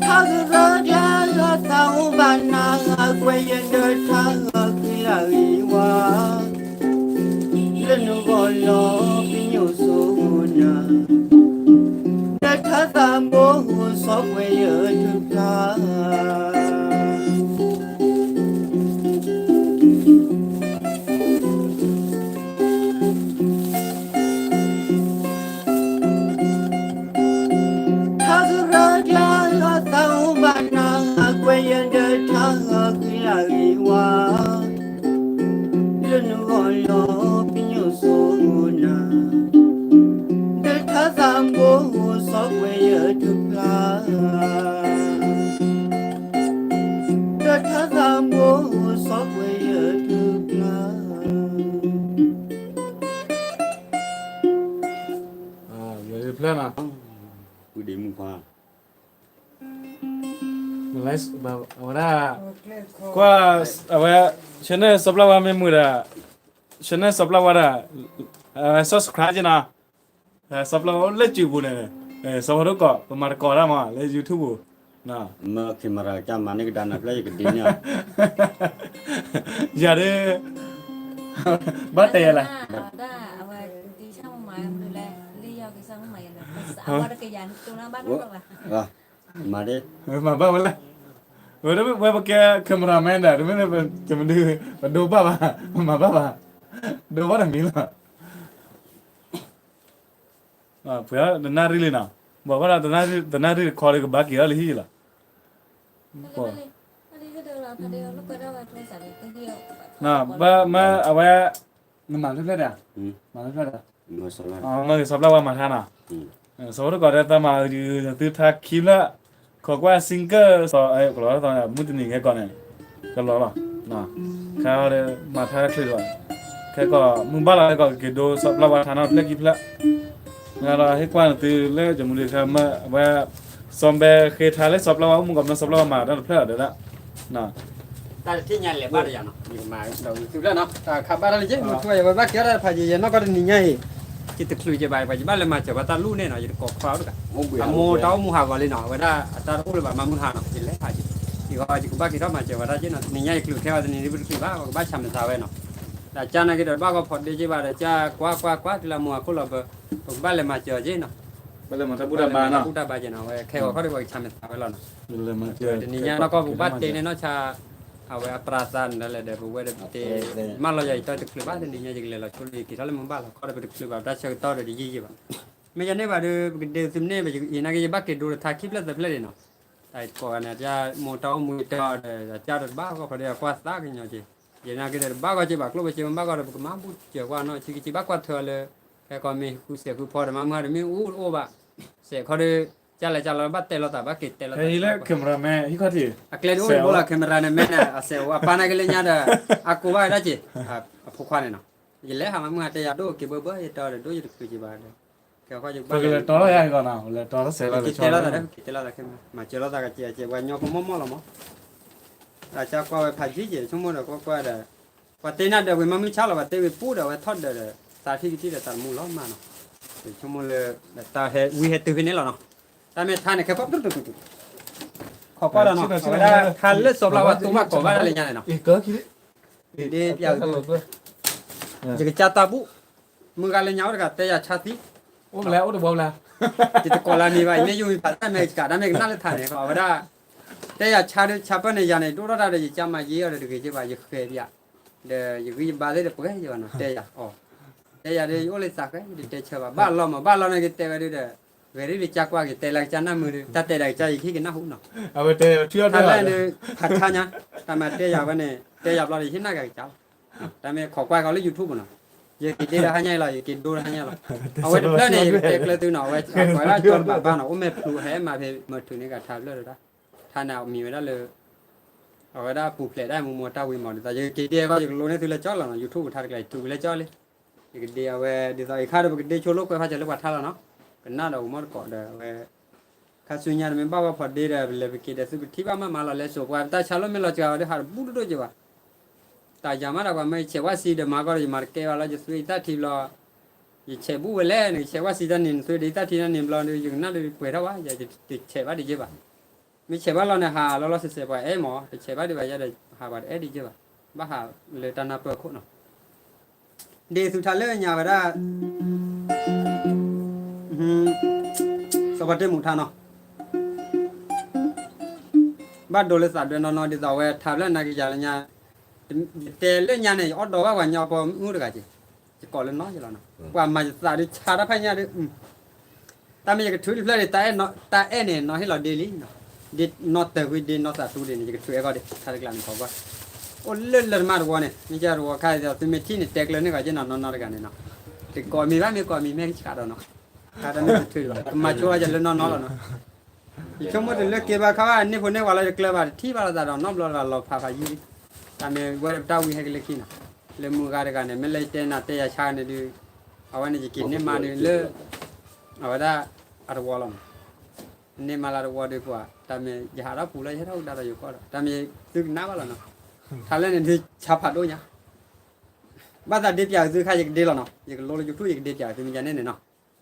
ထါကရၢကျါ သးအိၣ်ဘၣ်နၤ ကွဲးယဲဒၢထါ ဃံလၤဂ့ၤဝါ လၢနဂီၢ်လီၤပညိၣ်စိနၤ ဒၢထါသးဘိ စီၤကွဲးယဲဒၢထါ ထါကရၢကျါ သးအိၣ်ဘၣ်နၤ ကွဲးယဲဒၢထါ ဃံလၤဂ့ၤဝါ လၢနဂီၢ်လီၤပညိၣ်စိနၤ ဒၢထါသးဘိ စီၤကွဲးယဲဒၢထါ ဒၢထါသးဘိ စီၤကွဲးယဲဒၢထါ ဖျါ ယဖျါနီၤ ပူၤဒံးမုၢ်ခွါ အဝဲဒၣ် ကွၢ် အဝဲ channel စီၤပျၢ်ဝါမ့ၢ်မုာ်ဒီး channel စီၤပျၢ်ဝါဒီး အဝဲ subscribe က့ၤနီၤ စီၤပျၢ်ဝါအိၣ်လၢစုပူၤန့ၣ် စီၤပျၢ်ဝါဒိၣ်ကီး ပမၤတကိးတၢ်မး လၢ YouTube ပူၤ မ့ၢ် camera ကမၤန့ၢ်ကဒါနၤဖျၢၣ်ယကဒုးန့ၢ် ယၤဒ် ဘၣ်တဲယၤလၢ မၤဘၣ်ဝဲလဲၣ် ဝဲပကဲ cameraman ဒီး တမ့ၢ် ပဒိဘၣ်ဘၣ် မၤဘၣ်ဘၣ် ဒိဘၣ်တမံၤလီၤ ပှဲၤတနၣ်ရံၣ်လံနီၤ ဘၣ်ဃီဒီး တနၣ်ရံၣ်တခီဒီးကဘၣ်က့ၤထီၣ်လၢဟံၣ်လီၤ ဘၣ်မ့ၢ်အဝဲ နမၤဖျၢၣ်ဖျၢၣ်ဒီး မၤဖျၢၣ်ဖျၢၣ်ဒီး မ့ၢ်စီၤပျၢ်ဝါမၤထါနီၤ စီၤပျၢ်တကိးဒီး သးမၤသုထါခံဖျၢၣ် ခိးကွၢ် single စီၤ ကလီၤ မုၢ်တနံၤခဲကီးန့ၣ် ကလီၤလီၤ ခဲအံၤဒီး မၤထါချုးဒီး ခဲကီး မုၢ်ဘၣ်လီၤ ခဲကီး ကက့ၤဒိစီၤပျၢ်ဝါထါနီၤ ဖျၢၣ်ခံဖျၢၣ် ဒီးဟ့ၣ်ကွၢ်နသုလၢ ကမူဒုးခဲမၢ် အဝဲ စီၤဘဲဃ့ထါလၢစီၤပျၢ်ဝါအိၣ်မူကီး မ့ၢ်စီၤပျၢ်ဝါမၤတၢ်တဖျၢၣ်ဒီး တၢ်တထံၣ်ညါလဲၤဘၣ်ဒီးယၤနီၤ ယကမၤဒီးသုဖျၢၣ်နီၤ တၢ်ခးဘၣ်တၢ်လၢယဲ မုၢ်ထူၣ်ယဝဲဘၣ်ကဲထီၣ်တၢ်တဖၣ်ယဲ ယဲနီၢ်ကီၢ်တနံၤညါအံၤ ယတချုးက့ၤဘၣ် ပှၤယဘၣ်လဲၤမၤစၢၤပှၤတၢ်လူၢ်န့ၣ်နီၤ ယတကိးခွါအိၣ်တဂၤ အမိၢ်တၢ်အိၣ်မူဟးဂီၤလံနီၤ အဝဲဒၣ် အတၢ်တအိၣ်လၢၤဘၣ် မၤမုၢ်ဟါနီၤ ယလဲၤဟးယံၤ ယဂီၢ် ယကဘၣ်က့ၤထီၣ်မၤစၢၤပှၤတၢ်က့နီၤ တနံၤညါယချုးခဲအံၤ တနံၤဒ်ပတချုးဘၣ် ပကဘၣ်ဆၣ်မဲာ်သးဝဲနီၤ ဒီးကၢ်နာ်က့ဒီး တဘၣ်ကီဖီးဒ့က့ဘၣ်ဒီး ကၢ်ကွၢ်ကွၢ်ကွၢ် တုၤလၢမိၢ်အခိၣ်လီၤဘၢ ပကဘၣ်လဲၤမၤစၢၤအီၤက့နီၤ ဘၣ်လဲၤမၤတၢ်ဘူၣ်တၢ်ဘါနီၤ တၢ်ဘူၣ်တၢ်ဘါက့နီၤ အဝဲခဲဂီၤခီဒီး ပကဆၣ်မဲာ်သးဝဲလီၤနီၤ တနံၤညါနီၢ်ကီၢ်ပူၤဘၣ်တ့န့ၣ်နီၢ်ဆါ အဝဲအပြးသးန့ၣ်ဒီးလဲၣ်ဒီး ပဝဲဒီးပတ့ မၢလီၤယၤယတီတချုးဘၣ် တနံၤညါယကလဲၤလီၤဆိလၢယက့ၤထီၣ်လၢမုၢ်ဘၣ်လီၤ ခီဒီးပတချုးဘၣ် ပတၢ်ဆၢကတီၢ်ဒီးတယံာ်ယံာ်ဘၣ် မ့ၢ်ယန့ၢ်ဘၣ်ဒီး ပကဒုးသုန့ၢ်ဘၣ် ယနာ်က့ယဘၣ်က့ၤဒိတထါခံဖျၢၣ်သၢဖျၢၣ်န့ၣ်နီၤ တၢ်ကိးဂၤန့ၣ် တၢ်မိၢ်တၢ်အိၣ်မူတၢ်ဒီး တၢ်တဘၣ်ဂီၢ်ခီဒီး ကွၢ်သးကညီၤက့ ယနာ်က့ဒီးတဘၣ်ဂီၢ်က့ဘၣ် ကျိၣ်ဘၣ်စ့ဘၣ်ဂီၢ်ဒီး ပကမၤဘူၣ်စၢၤကွၢ်နီၤ ဆံက့ဆံဘၣ်ကွၢ်ထွဲအီၤလၢ ခဲကီးမ့ၢ်ဃုစဲးဃုဖီဒီး မၤမုၢ်ဟါဒီးမ့ၢ်အူတအိၣ်ဘၣ် စဲးခီဒီး ကၢ်လဲၤကၢ်လီၤဘၣ်တဲလီၤသးဘၣ်က့ၤတဲလီၤသး လၢ camera man ဟံၣ်ခီၣ်ထံး အကျဲဒ်အိၣ်တဘိလီၤ camera န့ၣ် မ့ၢ်န့ၣ် အစဲးအိၣ်အပၢ်နာ်က့လၢညါဒီး အကိးဘၣ်ဝဲဒၣ်က့ အဖိခွါန့ၣ်နီၤ ယလဲၤဟးမၤမုၢ်ဟါတဲယၤဒိၣ်က့ဘၢဘၢ ယတီဒီးဒိၣ်ယတချုးက့ဘၣ်ဒီး ခဲကီးယကဘၣ်လဲၤတီလီၤယၤကီးနီၤ လဲၤတီလီၤစဲးလီၤ က့တဲလီၤသးဒီး က့တဲလီၤသးခဲမး မၤစၢၤလီၤသးကက့ အက့ပှၤညီဖိမီၢ်မီၢ်လီၤမး ဒီးကၢ်ကွၢ်ဝဲဖးယံၤက့ ဆိကမိၣ်ဒီးကွၢ်ကွၢ်ဒီး ပှၤတ့နၢ်ဒီးဝံၤမၤမုၢ်ဆါလီၤ ပှၤတ့ဝံၤပူၤဒီးဝဲထီၣ်ဒၢးဒီး သးထံၣ်ကတံၢ်ဒီးသးတမူလီၤမးနီၤ ဆိကမိၣ်လၢ တၢ်ဟဲဝံဟဲတုၤဖဲန့ၣ်လီၤနီၤ တၢ်မ့ၢ်ထါန့ၣ် ခဲဖီတူတူတူတူ ခိးကွၢ်လီၤနီၤ အဝဲဒၣ်ထါလၢစီၤပျၢ်ဝါတိဘၣ်ကိးဘၣ်တၢ်လၢညါန့ၣ်နီၤ ဒ်ပျၢ် ယကစၢ်တၢ်ဘူၣ် မုၢ်ဂၤလၢညါအိၣ်တဂၤတဲယၤဆါသံ အိၣ်ဘျဲ အိၣ်တဘျီဘျဲ ယတကိးလၢမံၤဘၣ် ယမ့ၢ်ယိၤမံၤဖးတၢ်မဲာ်ကး တၢ်မ့ၢ်ကနၣ်လၢထါန့ၣ် အဝဲဒၣ် တဲယၤဆါဒုးဆါပၢၢ်န့ၣ်ယၤန့ၣ် ဒိၣ်ထီၣ်တၢ်ဒီး ယကမၤယ့အီၤဒီးတဂ့ၤက့ဘၣ် ယဃဲၤပယၤ, ဒီးယဂံၢ်ယဘါသ့ၣ်တပှဲၤယဘၣ်နီၤ တဲယၤအီၤ, တဲယၤဒီးယအိၣ်လၢသးဃဲ ယတတဲဆၢဘၣ် ဘၣ်လီၤမး ဘၣ်လီၤန့ၣ် ကတဲဝဲဒုးဒီး, ဂဲၤဒုးကကွၢ်က့ၤ တဲလၢကစၢ်နၢ်မုာ်ဒီး တၢ်တဲဒၣ်ကစၢ်ယဟ့ၣ်က့ၤနၢ်ဟူနီၤ, တၢ်လၢန့ၣ် ဖးဆါညါ, တၢ်မၤတဲယၤဝဲန့ၣ် တဲယၤဘျီဒီး ယဟ့ၣ်နၢ်ဂၤကစၢ်လီၤ, တၢ်မ့ၢ်ခိးကွၢ်ကီးလၢ YouTube နီၤ, ယက့ၤဒ့ဒီးဟါညါအံၤလီၤ ယက့ၤဒိဒီးဟါညါလီၤ, အဝဲတဖျၢၣ်န့ၣ် ယကတဲကျၢၤသုနီၤ အဝဲအကွဲးဘၣ်ကၠီတဘၣ်ဘၣ်နီၤ အိၣ်မဲာ်ဖျူးဟဲမၤဖဲမၤထုးန့ၢ်ဂၤထါဖျၢၣ်ဒီး, ထါန့ၣ်အမံၤဝဲဒၣ်လၢ အဝဲဒၣ်ပူၤဖျဲးဒၣ်မိၢ်မိၢ်တၢ်ဝံၤမး ဒ်သိးယက့ၤဒ့အဂီၢ် ယကလိန့ၢ်သုလၢကၠီလီၤနီၤ YouTube ထါတကျါ ယထုးက့ၤလၢကၠီလံ, ယကဒ့အဝဲ ဒ်သိးအံၤခါဒီး ပကဒ့ဆိလိာ်ကွဲဖးစၢၤလၢပှၤထါလီၤနီၤ, ကနၣ်ဒီးအိၣ်မီၢ်တကိးဒီး အဝဲ ခါဆူညါတမ့ၢ်ဘၣ်ဝဲဖီဒ့ဒီး ပလဲၤပက့ၤဒီးသုပထံၣ်ဘၣ်မးမးလီၤ လဲစိာ်ပှၤတၢ်ဆါလီၤမ့ၢ်လီၤစှၤဝဲဒီး ဟးတဘူၣ်တဒိၣ်က့ၤဘၣ်, တၢ်ယၤမးဒီးပှၤမ့ၢ်ယဆဲးဝၣ်စံဒီးမၤကီဒီး ယမၤတကဲဘၣ်လီၤ ယသွံယသၣ်ထံဘျီ, ယဆဲးဘူၣ်ဝဲလဲၣ်န့ၣ် ယဆဲးဝၣ်စံတၢ်န့ၣ် နသွံဒီးယသၣ်ထံတၢ်န့ၣ်ဘျီဒီး ယကနၣ်ဒီးပှဲၤထီၣ်ဝဲ ယတဆဲးဘၣ်ဒံးက့ဘၣ် မ့ၢ်ဆဲးဘၣ်လီၤန့ၣ် ဟးလီၤလီၤဆဲးဆဲး ပှၤအဲၣ်မး တဆဲးဘၣ်ဒံးဘၣ်ယဲဒီး ဟးပှၤတအဲၣ်ဒံးက့ဘၣ်, ဘၣ်ဟးလၢတၢ်နၢ်ပၢၢ်ခိၣ်နီၤ, ဒ်သုထါလၢညါဝဲဒၣ် စီၤပၤတ့ၢ်မူးထါနီၤ, ဘၣ်ဒိလၢသးဒွဲနီၢ်နီၢ် ဒ်သိးအဝဲထါဖျၢၣ်နာ်က့ၤယၤလၢညါ, ယတဲလၢညါန့ၣ် ယအီၣ်ဒီးဘၣ်ပှၤညီပီမုၣ်တဂၤက့ၤ, ယကိးလၢနီၢ်ယလီၤနီၤ, ပှၤမၤယသးဒုးဆါတၢ်ဖးညါဒီး တၢ်မ့ၢ်ယကထုးတဖျၢၣ်ဒီး တၢ်အဲၣ်န့ၣ် နီၢ်ဟ့ၣ်လီၤဒ့လံ, ဒ်နီၢ်တၢၤကွံဒ့နီၢ်သးတူဒ့န့ၣ် ယကထုးအဲၣ်ဂီၢ်ဒ့ ထါတကျါန့ၣ် ခိးကွၢ်, အိၣ်လၢလၢတမးတဝီန့ၣ် မ့ၢ်ကၢ်တဝီခါဒီး သုမ့ၢ်ထံၣ်န့ၣ် တဲကျၢၤန့ၢ်ဂီၤက့ၤနီၤ နီၢ်နီၢ်တဂၤန့ၣ်နီၤ, တကိးမံၤဘၣ် မ့ၢ်ကိးမံၤမ့ၢ်ကဆးဒီးနီၤ, တၢ်တမ့ၢ်ယထုးဘၣ် ကမၤဆိလီၤယၤလၢနီၢ်နီၢ်လီၤနီၤ ယဆိကမိၣ်တလၢက့ၤဘၣ်ခါဘၣ် န့ၢ်ဖိန့ၢ်ဝၤလီၤ ယကျၢၤဘၣ် တထံၣ်ဘၣ်လိာ်သးဒီး နီတဘျီလၢ်လီၤဖးဖးယံၤလံ, တၢ်မ့ၢ်ဝဲဒၣ်ပတၢ်ဝံဟဲက့ၤလၢခံနီၤ, လၢမုၢ်ဂၤတဂၤန့ၣ် မ့ၢ်လၢယတဲနၤတဲယၤဆါန့ၣ်ဒုး, အဝဲန့ၣ်ယက့ၤန့ၢ်မါန့ၣ်လၢ အဝဲဒၣ်အတဝီလီၤနီၤ, န့ၢ်မါလၢတဝီဒုးပှၤ တၢ်မ့ၢ်ယဟးထီၣ်ပူၤလၢယဟဲထီၣ်ကဒါဒီးယိၤကီၢ်ဒီး တၢ်မ့ၢ်သုကနၣ်ဘၣ်လီၤနီၤ, ထါလၢန့ၣ်ဒုးဆါဖးဒိၣ်ညါ ဘၣ်သးဒ့ပၠးသုခါယကဒ့လီၤနီၤ, ယကလိလၢ YouTube ယကဒ့ပၠးသုမ့ၢ်ယန့ၣ်န့ၣ်နီၤ,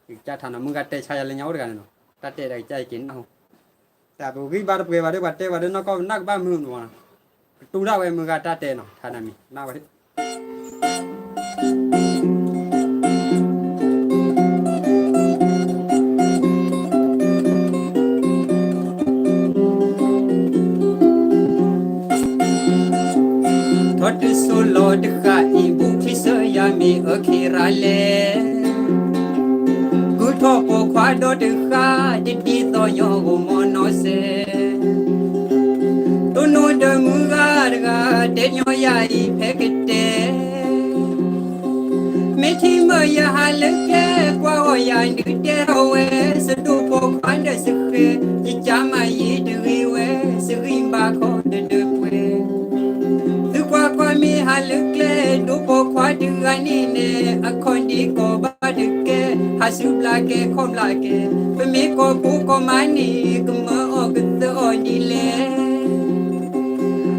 ယကစၢ်ထါနီၤ မုၢ်ဂၤတဲဆါယၤလၢညါအိၣ်တဂၤန့ၣ်နီၤ, တၢ်တဲဒီးကစၢ်ယက့ၤနၢ်ဟူ, တၢ်ပဂံၢ်ဘါတပှဲၤဘၣ်ဒီး ပှၤတဲပှၤဒီးနီၢ်ကီၢ်ပနၢ်ကဘၣ်မုာ်နီၤ, ကတူၢ်ဒၣ်ဝဲမုၢ်ဂၤတၢ်တဲနီၤ ထါနမံၤ နၢ်ဝဲ ထီၣ်တစိၤလီၤတဃၣ်အံၤ ဘူးခံစၢယၤမ့ၢ်အၢခံရၤလဲၣ်, ကုၢ်ထီၣ်ပိာ်ခွါဒီတဃၣ် တဒ်သိးညီဂိၢ်မီၢ်နီၢ်စဲး, တိၢ်နီၣ်ဒီးမုၢ်ဂၤတဂၤ တဲညီယၤအံၤဖဲကတဲ မ့ၢ်ထံမၢယဟးလၢကျဲ ကွၢ်ဂီၤယၤဒုးတဲထီၣ်ဝဲ, စဒိၣ်ပိာ်ခွါဒီးစဃဲၤ ယကၢ်မၤယံၤတဂ့ၤဝဲ စဂံၢ်ဘါခီတဒၢပှဲၤ, သုကွၢ်ကွၢ်မ့ၢ်ဟးလၢကျဲ ဒိၣ်ပိာ်ခွါတဂၤန့ၣ်နဲ အခီၣ်ဒ့ကီးဘၣ်တကဲ ဟးဆူဘျးကဲခီၣ်ဘျးကဲ, ပမ့ၢ်ကိးဖိကိးမါန့ၣ် ကမၢအီၤကသၢအီၤဒ်လဲၣ်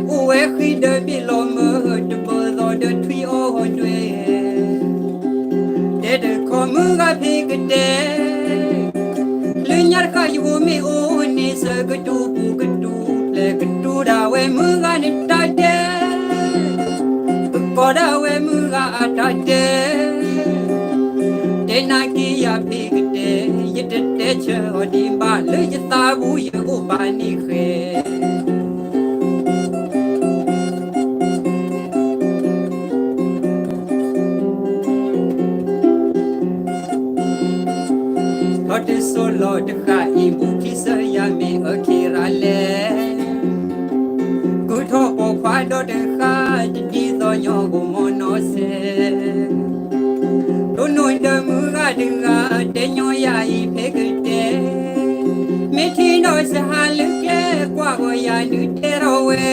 အိၣ်ဝဲဃံဒီးဘ့ၣ်လီၤမၢ တပၢၤသီဒီးထွံၣ်အီၣ်ဂီၤတွဲ, တဲတခီမုၢ်ဂၤဖံးကတဲ, လၢညါတဃၣ်ယအိၣ်မ့ၢ်အိၣ်န့ၣ် စကတူၢ်ပူၤကတူၢ်ဖျဲး ကတူၢ်ဒၣ်ဝဲမုၢ်ဂၤနတၢ်တဲ ကကိးဒၣ်ဝဲမုၢ်ဂၤအတၢ်တဲ, တဲနၤက့ၤယၤဖံးကတဲ, ယတတဲဆၢအီၤဒံးဘၣ် လၢယသးပူၤယအိၣ်ဘၣ်န့ၣ်ဃဲ ထီၣ်တစိၤလီၤတဃၣ်အံၤ ဘူးခံစၢယၤမ့ၢ်အၢခံရၤလဲၣ်, ကုၢ်ထီၣ်ပိာ်ခွါဒီတဃၣ် တဒ်သိးညီဂိၢ်မီၢ်နီၢ်စဲး, တိၢ်နီၣ်ဒီးမုၢ်ဂၤတဂၤ တဲညီယၤအံၤဖဲကတဲ, မ့ၢ်ထံဒီးစဟးလၢကျဲ ကွၢ်ဂီၤယၤဒုးတဲထီၣ်ဝဲ,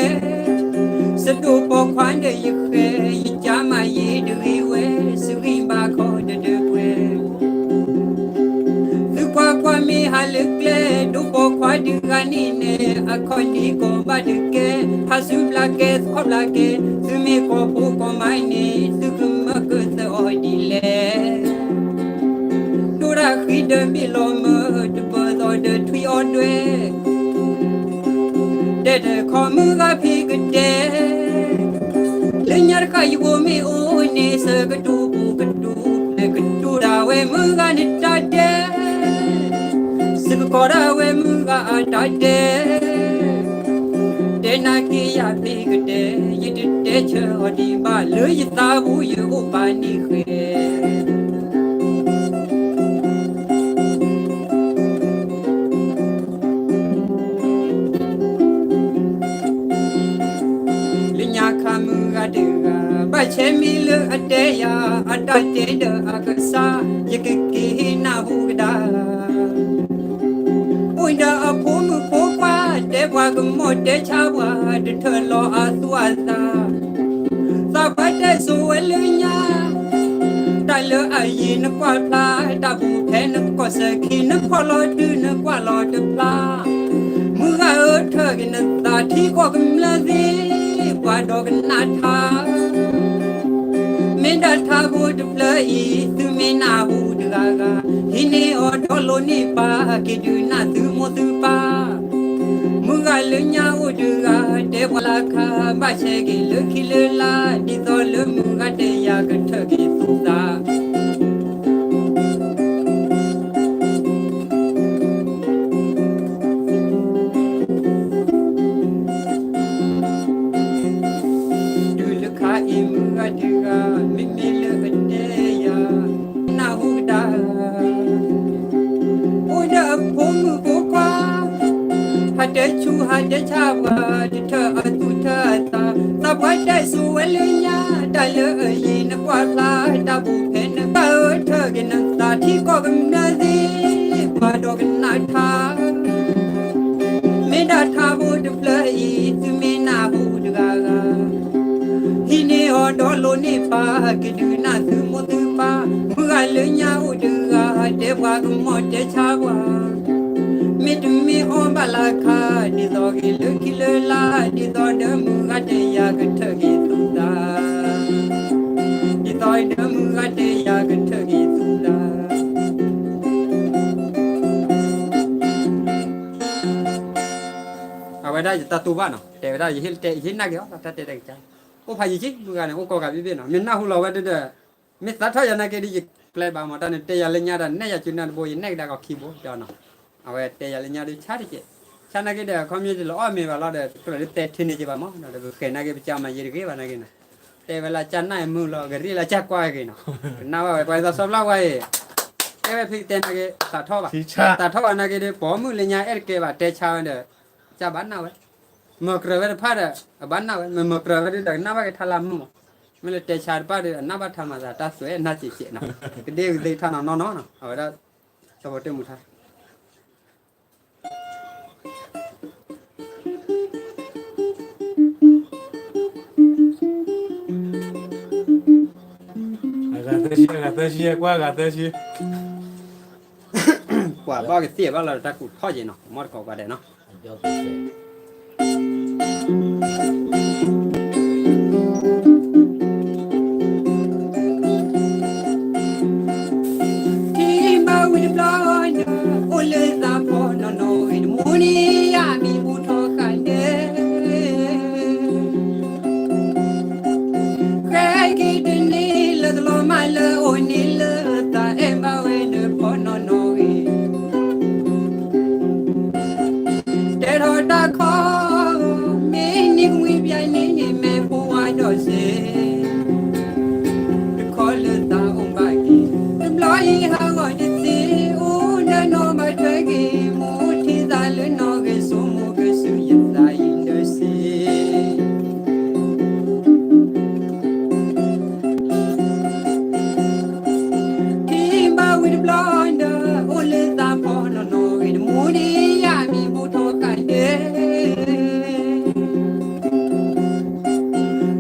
စဒိၣ်ပိာ်ခွါဒီးယဃဲၤ ယကၢ်မၤယံၤတဂ့ၤဝဲ စဂံၢ်ဘါခီတဒၢပှဲၤ, သုကွၢ်ကွၢ်မ့ၢ်ဟးလၢကျဲ ဒိၣ်ပိာ်ခွါတဂၤန့ၣ်နဲ အခီၣ်ဒ့ကီးဘၣ်တကဲ ဟးဆူဘျးကဲခီၣ်ဘျးကဲ, သုမ့ၢ်ကိးဖိကိးမါန့ၣ် သုကမၢကသၢအီၤဒ်လဲၣ် ဒိၣ်ဒၣ်ဃံဒီးဘ့ၣ်လီၤမၢ တပၢၤသီဒီးထွံၣ်အီၣ်တွဲ, တဲတခီမုၢ်ဂၤဖံးကတဲ, လၢညါတဃၣ်ယအိၣ်မ့ၢ်အိၣ်န့ၣ် စကတူၢ်ပူၤကတူၢ်ဖျဲး ကတူၢ်ဒၣ်ဝဲမုၢ်ဂၤနတၢ်တဲ, စကကိးဒၣ်ဝဲမုၢ်ဂၤအတၢ်တဲ နာ်က့ယၤဖ့ကတဲ, ယတတဲဆၢအီၤဒံးဘၣ်, လၢယသးပူၤယအိၣ်ဘၣ်န့ၣ်ဃဲ. လၢညါခါမုၢ်ဂၤတဂၤ, ဘၣ်ဆဲးမံလၢအတဲယၤ, အတၢ်တဲဒီးအကစၢ်, ယကက့ၤဟ့ၣ်နၢ်ဟူကဒါ အိၣ်ဒီးအဖိမုၣ်ဖိခွါ, တဲပှၤကမီၤတဲဆါပှၤ, တထၢၣ်လီၤအသူအသး. သးပှၢ်တဲစိာ်ဝဲလၢညါ, တၢ်လၢအယံၤနကွၢ်ဖျါ, တၢ်ပူၤဖဲနကီၢ်စၢၤခံ, နဖီၣ်လီၤတုၤနကွၢ်လီၤတဖျါ. မုၢ်ဂၤဧၢ, ထၢက့ၤနသးထံကီၢ်ကမျၢၢ်သ့, ပှၤဒီးကနၣ်ထါ မ့ၢ်ဒၣ်ထါဖိတဖျၢၣ်အံၤ, သုမ့ၢ်နၢ်ဟူတဂၤဂၤ, ဟံးန့ၢ်အီၤဒီးလိးန့ၢ်ပၢ်, က့ၤဒုးနၢ်သုမိၢ်သုပၢ်. မုၢ်ဂၤလၢညါအိၣ်တဂၤ, တဲပှၤလၢခါ, ဘၣ်ဆဲးက့ၤလၢခံလၢလာ်, ဒ်သိးလၢမုၢ်ဂၤတဲယၤကထၢၣ်က့ၤသူၣ်သး တုၤလၢခါအံၤမုၢ်ဂၤတဂၤ, မ့မ့ၢ်လၢအတဲယၤ, နၢ်ဟူကဒါ အိၣ်ဒီးအဖိမုၣ်ဖိခွါ, ဟးတဲဆူးဟးတဲဆါပှၤ, တထၢၣ်အသူၣ်ထၢၣ်အသး. သးပှၢ်တဲစိာ်ဝဲလၢညါ, တၢ်လၢအယံၤနကွၢ်ဖျါ, တၢ်ပူၤဖဲနကၢၢ်ထၢက့ၤနသးထံကီၢ်ကမျၢၢ်သ့, ပှၤဒီးကနၣ်ထါ မ့ၢ်ဒၣ်ထါဖိတဖျၢၣ်အံၤ, သုမ့ၢ်နၢ်ဟူတဂၤဂၤ, ဟံးန့ၢ်အီၤဒီးလိးန့ၢ်ပၢ်, က့ၤဒုးနၢ်သုမိၢ်သုပၢ်. မုၢ်ဂၤလၢညါအိၣ်တဂၤ, တဲပှၤကမီၤတဲဆါပှၤ, မ့တမ့ၢ်အီၤဘၣ်လၢခါ, ဒ်သိးဂ့ၤလၢခံလၢလာ်, ဒ်သိးဒီးမုၢ်ဂၤတဲယၤကထၢၣ်က့ၤသူၣ်သး, ဒ်သိးဒီးမုၢ်ဂၤတဲယၤကထၢၣ်က့ၤသူၣ်သး. အဝဲဒၣ်ယတၢ်တူၢ်ဘၣ်နီၤ, တဲဝဲဒၣ်ယဟ့ၣ်တဲ ယဟ့ၣ်နာ်က့ၤအီၤ တၢ်တဲတၢ်ကစၢ်, အိၣ်ဖးယံၤက့ၤ မုၢ်ဂၤန့ၣ် အိၣ်ကိးဂၤဘ့ၣ်ဘ့ၣ်နီၤ, မ့ၢ်နၢ်ဟူလီၤဝဲဒၣ်ဒီး, မ့ၢ်သးထီၣ်ယၤနာ်က့ၤဒီး ယကျဲဘၣ်မး တၢ်န့ၣ်တဲယၤလၢညါဒီး နဲၣ်ယၤစုနၢ်တဘိ ယနဲၣ်ကဒါကီးခံဘိဒီးနီၤ, အဝဲတဲယၤလၢညါဒီး ဆါတကဲး, ဆါနာ်က့ၤဒီး ခီမ့ၢ်တလီၤအီၣ်မ့ၤဘၣ်လီၤဒီး တကြၢးလၢတဲထံန့ၢ်က့ၤဘၣ်မး, ဒီးပဃဲၤနာ်က့ၤ ပကမၤယံၤတဂ့ၤဘၣ်နာ်က့ၤနီၤ, တဲဝဲလၢကနၣ်အမုၢ်လီၤ ကရ့ၣ်လၢကကွၢ်က့ၤနီၤ, ကနၣ်ဘၣ်ဝဲ ပှၤသးစီဖျါဝဲအံၤ, တဲဝဲဖံကတဲနာ်က့ၤ သးထီၣ်ဘၣ်, သးထီၣ်ဘၣ်နာ်က့ၤဒီး ပိာ်မုၣ်လၢညါအဲၣ်တကဲဘၣ် တဲဆါဝဲဒီး, ကဘၣ်နၢ်ဝဲ, မၤကြၢးဝဲတဖၣ်ဒီး အဘၣ်နၢ်ဝဲ, မ့ၢ်မၤကြၢးဝဲဒၣ်ဒီး ကနၣ်ဘၣ်က့ၤထါလၢမုၢ်မး, မ့ၢ်လၢတဲဆါတဖၣ်ဒီး အနၢ်ဘၣ်ထါမၤသးတၢ်သွဲၣ်နၢ်စံးစဲးနီၤ, ကဒ့ကသ့ထါနီၤနီၤနီၤနီၤ, အဝဲဒၣ် သဝီတၢ်မူထါ အဂၤသၢဆံ အဂၤသၢဆံ ကွၢ်အဂၤသၢဆံ, ကွၢ်ဘၣ်ကသ့ၣ်ဘၣ်လီၤ တၢ်ကူၣ်ထီၣ်က့ၤနီၤ မီၢ်တကိးပှၤဒဲးနီၤ. ထံဘၣ်ဝံၤတဘျီဒီး အိၣ်လၢသးဖီနီၢ်နီၢ်ဂ့ၤ တမူန့ၣ်ယမံၤဘူၣ်ထီၣ်ဃာ်ဒဲး ဃဲက့ၤတန့ၢ်လၢတလီၤမၢ်လၢအိၣ်န့ၣ်လၢသးအဲၣ်ဘၣ်ဝဲဒီးဖီနီၢ်နီၢ်ဂ့ၤ တဲထီၣ်တၢ်ခီ မ့ၢ်နံၤကမှံပၠးန့ၣ် မဲာ်ဖိဝါဒီးစ့ တခီလၢသးအိၣ်ဘၣ်က့ၤ တဘျီအံၤဟးဂီၤတသ့ အိၣ်ဒီးနီၢ်ဘၣ်ထွဲက့ၤ မိၢ်ထံသးလၢနီၢ်ဂ့ၤစိမိၢ်ကစုယသးအံၤဒၢစ့ ထံဘၣ်ဝံၤတဘျီဒီး အိၣ်လၢသးဖီနီၢ်နီၢ်ဂ့ၤ တမူန့ၣ်ယမံၤဘူၣ်ထီၣ်ဃာ်ဒဲး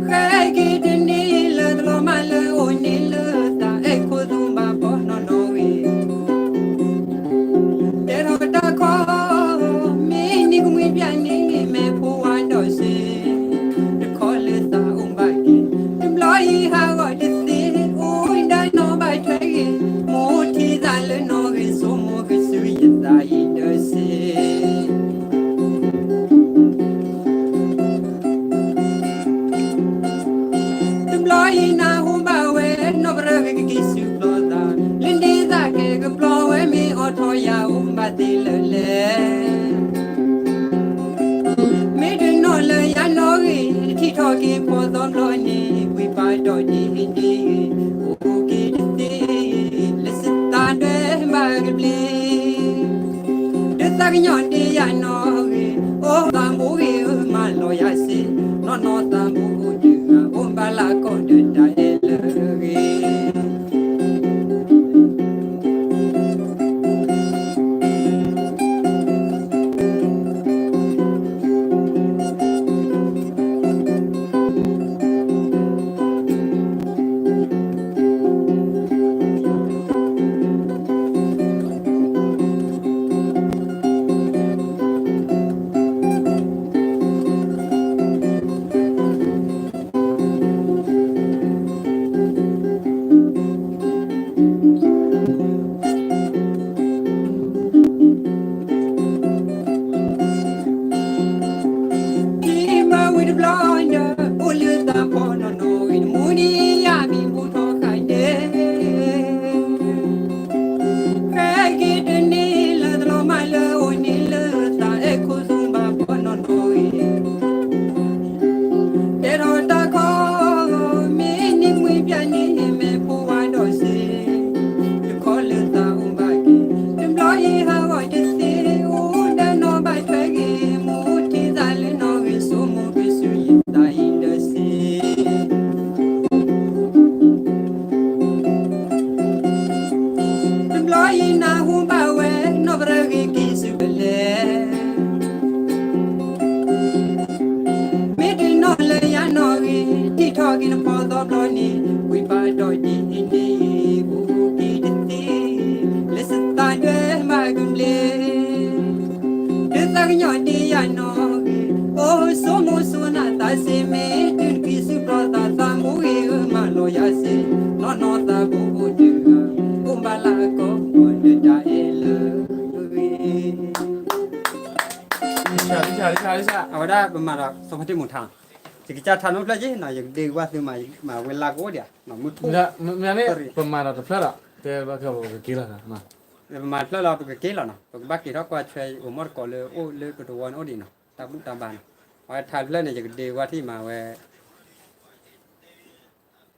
ဃဲက့ၤတန့ၢ်လၢတလီၤမၢ်လၢအိၣ်န့ၣ်လၢသးအဲၣ်ခိၣ်သူဘၣ်ဖီနီၢ်နီၢ်ဂ့ၤ တဲထီၣ်တၢ်ခီ မ့ၢ်နံၤကမှံပၠးန့ၣ် မဲာ်ဖိဝါဒီးစ့ တခီလၢသးအိၣ်ဘၣ်က့ၤ တဘျီအံၤဟးဂီၤတသ့ အိၣ်ဒီးနီၢ်ဘၣ်ထွဲက့ၤ မိၢ်ထံသးလၢ က့ၤဖီသီဘျီန့ၣ် ဝံၤပာ်ဒီးဒ်အံၤန့ၣ် အိၣ်က့ၤတသ့ လၢစသးဒွဲဘၣ်ကဘျ့ ဒုးသးကညီၤဒံးယၤနီၣ်ဂ့ၤ အိၣ်သးဘိဂ့ၤဧၢ မၤလီၤယၤစ့ နီၢ်နီၢ်သးဘိအိၣ်တဂၤ အိၣ်ဘၣ်လၢကီၢ်ဒီးတၢ်အဲၣ်လၢဂ့ၤ ဒ်မၤဝံၤတဘျီဒီး အိၣ်လၢသးပီၢ်နီၢ်နီၢ်ဂ့ၤ တမူဒံယါမံၤဘူၣ်ထီၣ်ဃာ်ဒဲး ဖဲက့ၤတန့ၢ်လၢတလီၤမၢ်လၢအိၣ်န့ၣ်လၢသးအဲၣ်ခိၣ်သူဘၣ်ပီၢ်နီၢ်နီၢ်ဂ့ၤ တဲထီၣ်တၢ်ခီ မ့ၢ်န့ၢ်မှံပျၢ်န့ၢ်မဲာ်ဖိဝါဒီးစ့ ယခီလၢသးအိၣ်ဘၣ်က့ၤ တဘျီအံၤဟးဂီၤတသ့ အိၣ်ဒီးနီၢ်ဘၣ်ထွဲဂ့ၤ မူထံသးလၢနီၢ်ဂ့ၤစိမိၢ်က့ၤဆူယသးအံၤဒီးစ့ တဘျီအံၤနၢ်ဟူဘၣ်ဝဲ နီၢ်ပရၢဂ့ၤက့ၤစုကလဲၣ် မ့ၢ်တနီၣ်လၢယၤနီၢ်ဂ့ၤ ထံၣ်ထီၣ်က့ၤနဖီသီဘျီန့ၣ် ဝံၤပာ်ဒီးဒ်အံၤန့ၣ် အိၣ်က့ၤတသ့ လၢစသးဒွဲဘၣ်ကဘျ့ ဒုးသးကညီၤဒံးယၤနီၢ်ဂ့ၤ အိၣ်စိမိၢ်စိနၤသးစ့မ့ၢ် တုၤနက့ၤဆူပျီသးသးဘိဂ့ၤဧၢ မၤလီၤယၤစ့ နီၢ်နီၢ်သးဘိအိၣ်တဂၤ အိၣ်ဘၣ်လၢကီၢ်ဒီးတၢ်အဲၣ်လၢဂ့ၤ အဝဲဒၣ်ပမၤဒီးစီၤဖါတံၢ်မူၤထါ ယကစၢ်ထါန့ၣ်အိၣ်ဖျၢၣ်က့ၤနီၤ ယကဒ့ကဝၢ်သုမၤ မၤဝဲလၢကအိၣ်ဒံး မုၢ်ထူၣ် မ့ၢ်န့ၣ် ပမၤဒီးတဖျၢၣ်ဒီး တဲဘၣ်ခဲအံၤ ပကက့ၤလီၤ ပမၤတဖျၢၣ်လီၤ ပကက့ၤလီၤနီၤ ပကဘၣ်က့ၤထီၣ်ကွၢ်ဆွဲ အိၣ်မီၢ်တကိးလၢအိၣ်လၢပတဝီန့ၣ်အိၣ်ဒံးနီၤ တၢ်ဘူၣ်တၢ်ဘါနီၤ အဝဲထါတဖျၢၣ်န့ၣ် ယကဒ့ကဝၢ်ထံၣ်မၤဝဲ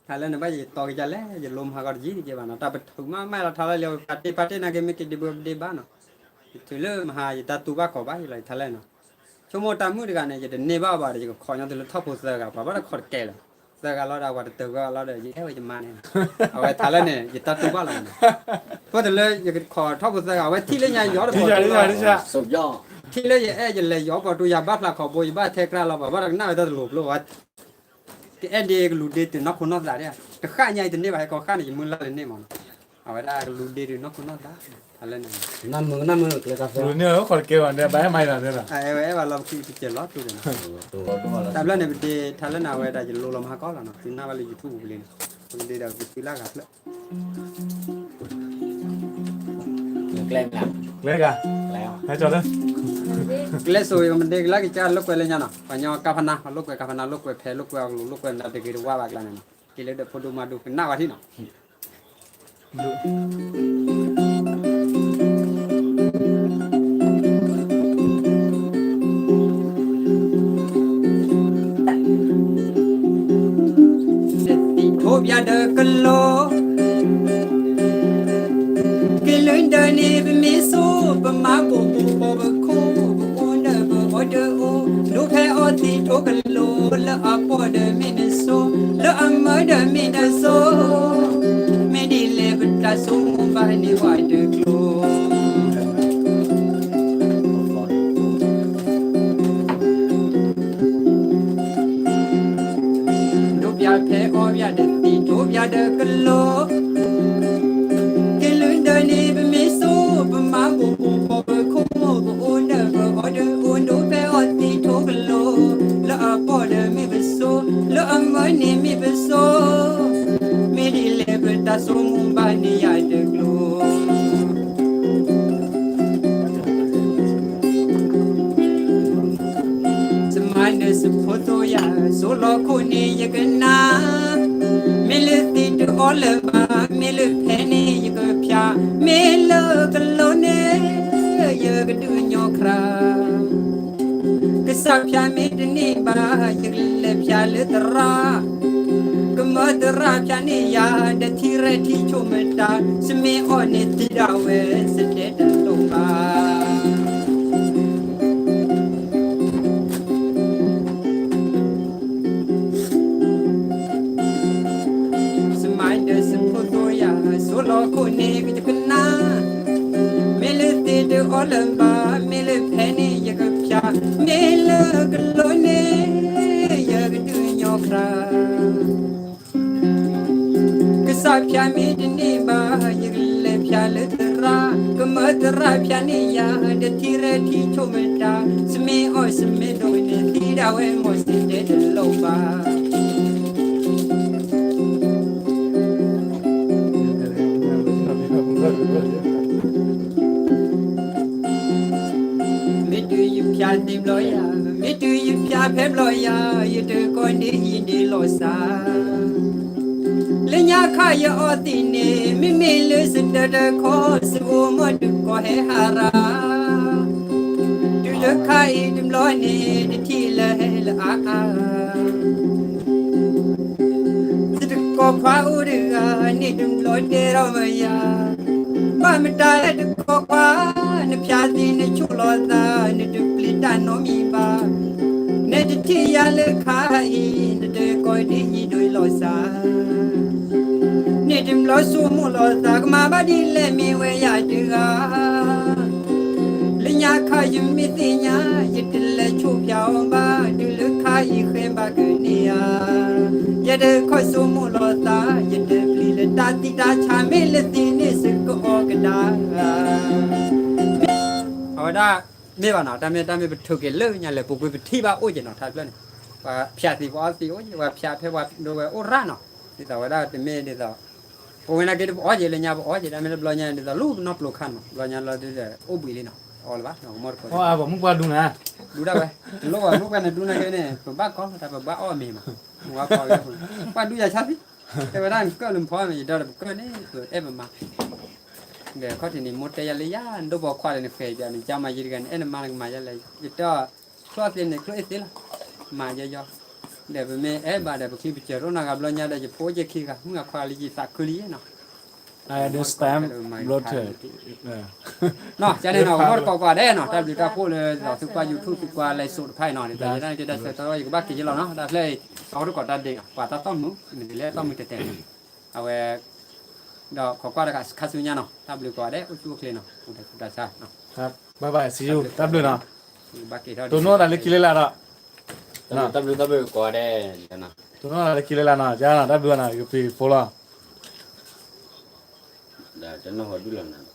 ထါလၢနဘၣ်ယတီကစၢ်လဲၣ် ယလိမၤဟးဂီၤတယံၤတကဲဘၣ်နီၤ တၢ်ပထုးမးမးလီၤထါလၢလၢပာ်တ့ၢ်ပာ်တ့ၢ်နာ်က့ မ့ၢ်က့ၤဒ့ဘၢပဒ့ဘၣ်နီၤ ယထုးလၢမဟါ ယတၢ်တူၢ်ဘၣ်ခီၣ်ဘၣ်ယလီၤ ယထါလၢနီၤ ဆိကမိၣ်တၢ်မုၣ်တဂၤန့ၣ် ယတန့ၢ်ဘၣ်ဘၣ်ဒီး ယကခိးညီသုလၢထီၣ်ဖိသၢဂၤ ပှၤဘၣ်တခီတကဲလၢၤ သၢဂၤလီၤဒီး ပှၤတတၢၢ်ဂီၢ်လီၤဒီး ယအဲၣ်ဝဲယမါန့ၣ်နီၤ အဝဲထါလၢန့ၣ် ယတၢ်တူၢ်ဘၣ်လီၤနီၤ ဖဲတလၢယကခိးထီၣ်ဖိသၢဂၤ အဝဲထံၣ်လၢညါယီၤတပီၤ ထံၣ်လၢယအဲၣ်ယလဲၤယီၤပီၤတူၤ ယၤဘၣ်ဖျါခီၣ်ဘိ ယဘၣ်ထဲကြၢးလီၤ ပှၤဘၣ်တကနၣ်ဝဲတၢ်တလိၤဖျိဝဲ ကအဲၣ်ဒ့ကလူၤဒ့တုၤနီၢ်ခိနီၢ်သးဒၣ် တဃၣ်ညါအံၤတန့ၢ်ဘၣ် ဟဲကီးဃၣ်န့ၣ် ယမုၢ်လၢ်လၢန့ၣ်မးနီၤ အဝဲဒၣ်ကလူၤဒ့တုၤနီၢ်ခိနီၢ်သး ထါလၢန့ၣ် နမုၢ်နမုၢ်ကျဲတၢ်ဖဲ လူၤန့ၢ်အီၤခီၣ်တကဲဘၣ် ဒဲးဘၣ်ဟဲမၤအံၤလီၤဒဲးလီၤ အဝဲအဲၣ်ဘၣ်လီၤပကံပကဲလီၤတူၢ်ဒဲးနီၤ တၢ်ဘျၢန့ၣ် ပဒ့ထါလၢန့ၣ် အဝဲဒၣ်ယလိလီၤမၤဟးကီၢ်လီၤနီၤ သုနၢ်ဘၣ်လၢ YouTube ပူၤလံနီၤ ပကဒ့ဒီးကသုလၢအဂၤဖျၢၣ် ကျဲဂၤ ဟဲကၠီလၢ ကျဲစိၤ ယကမ့ၢ်ဒ့ကလၢကစၢ်လိာ်ကွဲလၢညါနီၤ ပှၤညီကါဖနါ လိာ်ကွဲကါဖနါလိာ်ကွဲဖဲလိာ်ကွဲအကလူးလိာ်ကွဲမတၤတဂ့ၤတဝါဘၣ်ကျါန့ၣ်နီၤ က့ၤလၢဒီးဖိဒိၣ်မါဒိၣ်ကနၣ်ဝဲထံၣ်နီၤ သံၣ်ထိးပၠးဒီးကလိၤ က့ၤလၢဒၢးန့ၣ်ပမ့ၢ်စိ ပမၤဘိးဘိးဘီပခိၣ် ပအိၣ်ဒီးပအီၣ်ဒီးအိၣ် ဒိးဖဲအီသံၣ်ထိးကလိၤ လၢအပီၢ်ဒီးမ့ၢ်နစိ လၢအမၢဒီးမ့ၢ်နစိ မ့ၢ်ဒ်လဲၣ်ပတၢ်ဆိကမိၣ်ဘၣ်န့ၢ်ပှၤတကျိၤ ဒိးပၠးဖဲအီပၠးဒီးသံၣ်ထိးပၠးဒီးကလိၤ က့ၤလၢဒၢးန့ၣ်ပမ့ၢ်စိ ပမၤဘိးဘိးဘီပခိၣ် ပအိၣ်ဒီးပအီၣ်ဒီးအိၣ် ဒိးဖဲအီသံၣ်ထိးကလိၤ လၢအပီၢ်ဒီးမ့ၢ်ပစိ လၢအမၢန့ၣ်မ့ၢ်ပစိ မ့ၢ်ဒ်လဲၣ်ပတၢ်ဆိကမိၣ်ဘၣ်န့ၢ်ယၤတကျိၤ စမါနၢၤစဖိသိယၤ စိလီၤခိၣ်န့ၣ်ယကနၣ် မ့ၢ်လၢသံတအီလၢၤဘၣ် မ့ၢ်လၢဖဲန့ၣ်ယကဖၠး မ့ၢ်လၢကလိၤန့ၣ် ယကဒုးညီခရၣ် က စၢ်ဖၠးမ့ၢ်တန့ၢ်ဘၣ် ယကလဲၤဖၠးလၢသရၣ်, ကမၢသရၣ်ဖၠးန့ၢ်ယၤ ဒီးထံရဲၣ်ထံဆိကမိၣ်တၢ်, ဆမ့ၢ်အီၣ်န့ၣ်သံဒၣ်ဝဲ စတဲတလိၣ်ဘၣ်. စမၤဒီးစဖိသိယၤ ဆိလီၤခိၣ်န့ၣ်ကယကနၣ်, မ့ၢ်လၢသ့ၣ်တအီလၢၤဘၣ်, မ့ၢ်လၢဖဲန့ၣ်ယကဖၠး, မ့ၢ်လၢကလိန့ၣ် ယကဒုးညီကြၢ်. ကစၢ်ဖၠးမ့ၢ်တန့ၢ်ဘၣ် ယကလဲၤဖၠးလၢသရၣ်, ကမၢသရၣ်ဖၠးန့ၢ်ယၤ ဒီးထံရဲၣ်ထံဆိကမိၣ်တၢ်, ဆမ့ၢ်အီၣ်ဆမ့ၢ်ဒိၣ်န့ၣ် သံဒၣ်ဝဲ မ့ၢ်စတဲတလိၣ်ဘၣ်. မ့ၢ်တုၤယဖၠးသ့ၣ်ဘျီယၤ, မ့ၢ်တုၤယဖၠးဖဲဘျီယၤ, ယတကိးဒ့ယံၤဒ့လီၤစၢ်. လၢညါခါယအီသံးန့ၣ် မ့မ့ၢ်လၢစတၢတခီ စအိၣ်မီၢ်တကိးဟဲဟးရၣ်, တုၤလၢခါအံၤတဘျီန့ၣ် တထံၣ်လၢဟဲလၢအါအါ တကိးခွါအိၣ်တဂၤ န့ၣ်တဘျီတဲထီၣ်မယၤ, ဘၣ်မတၤလဲၣ်တကိးခွါ, နဖၠးသံးနဆိၣ်လီၤသး နတပျံၤတၢ်နီတမံၤဘၣ်, နတထံၣ်ယၤလၢခါအံၤ နတကိးဒ့ယံၤဒ့လီၤစၢ်. န့ၣ်တဘျီဆိကမိၣ်လီၤသး ကမၤဘၣ်ဒ်လဲၣ်မ့ၢ်ဝဲယၤတဂၤ လၢညါခါယမ့ၢ်သ့ၣ်ညါ ယတလဲၤဆိၣ်ဖၠးအီၤဘၣ်, တုၤလၢခါအံၤဃဲဘၣ်ကန့ၢ်ဧါ. ယတခီဆိကမိၣ်လီၤသး ယတပျံၤလၢတၢ်သံတၢ်ဆါ မ့ၢ်လၢသ့ၣ်န့ၣ်စကအီကဒါ အဝဲဒၣ်မ့ၢ်ဘၣ်နီၤ, တၢ်မ့ၢ် တၢ်မ့ၢ်ပထုးက့ၤလၢညါလဲၤပူၤကွံာ်ပထံၣ်ဘၣ်အိၣ်က့ၤနီၤ, တၢ်ဖျၢၣ်န့ၣ် ပှၤဖၠးသံးပှၤအီသံးအိၣ်က့ၤ, ပှၤဖၠးဖဲပှၤဒိဝဲအိၣ်ရၣ်နီၤ, ဒ်သိးဝဲဒၣ်တမ့ၢ်ဒ်သိး ပဝဲနာ်က့တပအီက့ၤလၢညါ ပအီက့ၤ တၢ်မ့ၢ်တဘျီညါ ဒ်သိးလူၤပနီၢ်ပျိၤခါနီၤ, ဘျီညါလီၤဒုဒီး အိၣ်ဘှံးလံနီၤ, အီလၢၤဘၣ် ကမီၢ်တကိး ပှၤမုၣ်ပှၢ်ဒူနၤ, ဒူဒၣ်ဝဲ, တလိၣ်ဘၣ် မုၣ်ပှၢ်န့ၣ်ဒူနာ်က့န့ၣ် ပဘၣ်ကီလီၤ တၢ်ပဘၣ်အီၣ်အမ့ၤမး, မုၣ်ပှၢ်ကီလီၤ, ပှၤဒူယၤဆါသံ, တဲဝဲဒၣ်နကၢၣ်လၢနဖီမ့ၢ် ယဒီးပကၢၣ်န့ၣ် ပအဲၣ်ပမါ ဒီးခီၣ်ထံးန့ၣ် မိၢ်တဲယၤလၢယၤ နဒိၣ်ပိာ်ခွါဒီးနဃဲၤယၤ နကမၤယံၤတဂၤန့ၣ် အဲၣ်နမါနကမၤယၤလဲၣ်, ယတဲအီၤ ချိၣ်သ့န့ၣ် ချိၣ်အ့ၣ်သ့လီၤ, မၤယဲယီၤ, ဒီးပမ့ၢ်အဲၣ်ဘၣ်ဒီး ပချံပစၢၤရိၣ်နၤဂၤဘျီညါဒီး ယဖိအိၣ်က့ၤခံဂၤ မုၢ်ဂၤခွါလၢယသးခုလံနီၤ, အဒိ stamp ဘျီထၢၣ်, နီၤ ကန့ၣ်နီၤ ကမီၢ်တကိးကွၢ်ဒဲးနီၤ တၢ်ဘျုးတၢ်ဖှိၣ်လၢ သုကွၢ် YouTube သုကွၢ် live show တဖၣ်အံၤနီၤ ဒ်သိးယဲဒၣ်န့ၣ်က့ တၢ်ဆၢကတီၢ် ယကဘၣ်က့ၤယလီၤနီၤ တၢ်ဖျၢၣ်အံၤ အဝဲတကိးတၢ်ဒ့းနီၤ ပှၤတၢ်သီၣ်မုာ် မ့ၢ်တလဲၤသီၣ်မုာ်တဲာ်တဲာ်နီၤ အဝဲ ဒီးခိးကွၢ်တဂၤခါဆူညါနီၤ တၢ်ဘျုးကိးဂၤဒဲး အိၣ်ဆူၣ်အိၣ်ချ့နီၤ အိၣ်ဒီးကူတၢ်ဆါနီၤ Bye bye, see you, တၢ်ဘျုးနီၤ တိၢ်နီၣ်တၢ်လၢခံလၢလာ်ဒီး တၢ်ဘျုးတၢ်ဘျုးကိးဂၤဒဲး တိၢ်နီၣ်တၢ်လၢခံလၢလာ်နီၤ ကနီၤ တၢ်ဘျုးနီၤ ယကဖံးဖိလီၤ ဒီးတနီၣ်ဟီဒုလီၤနၤ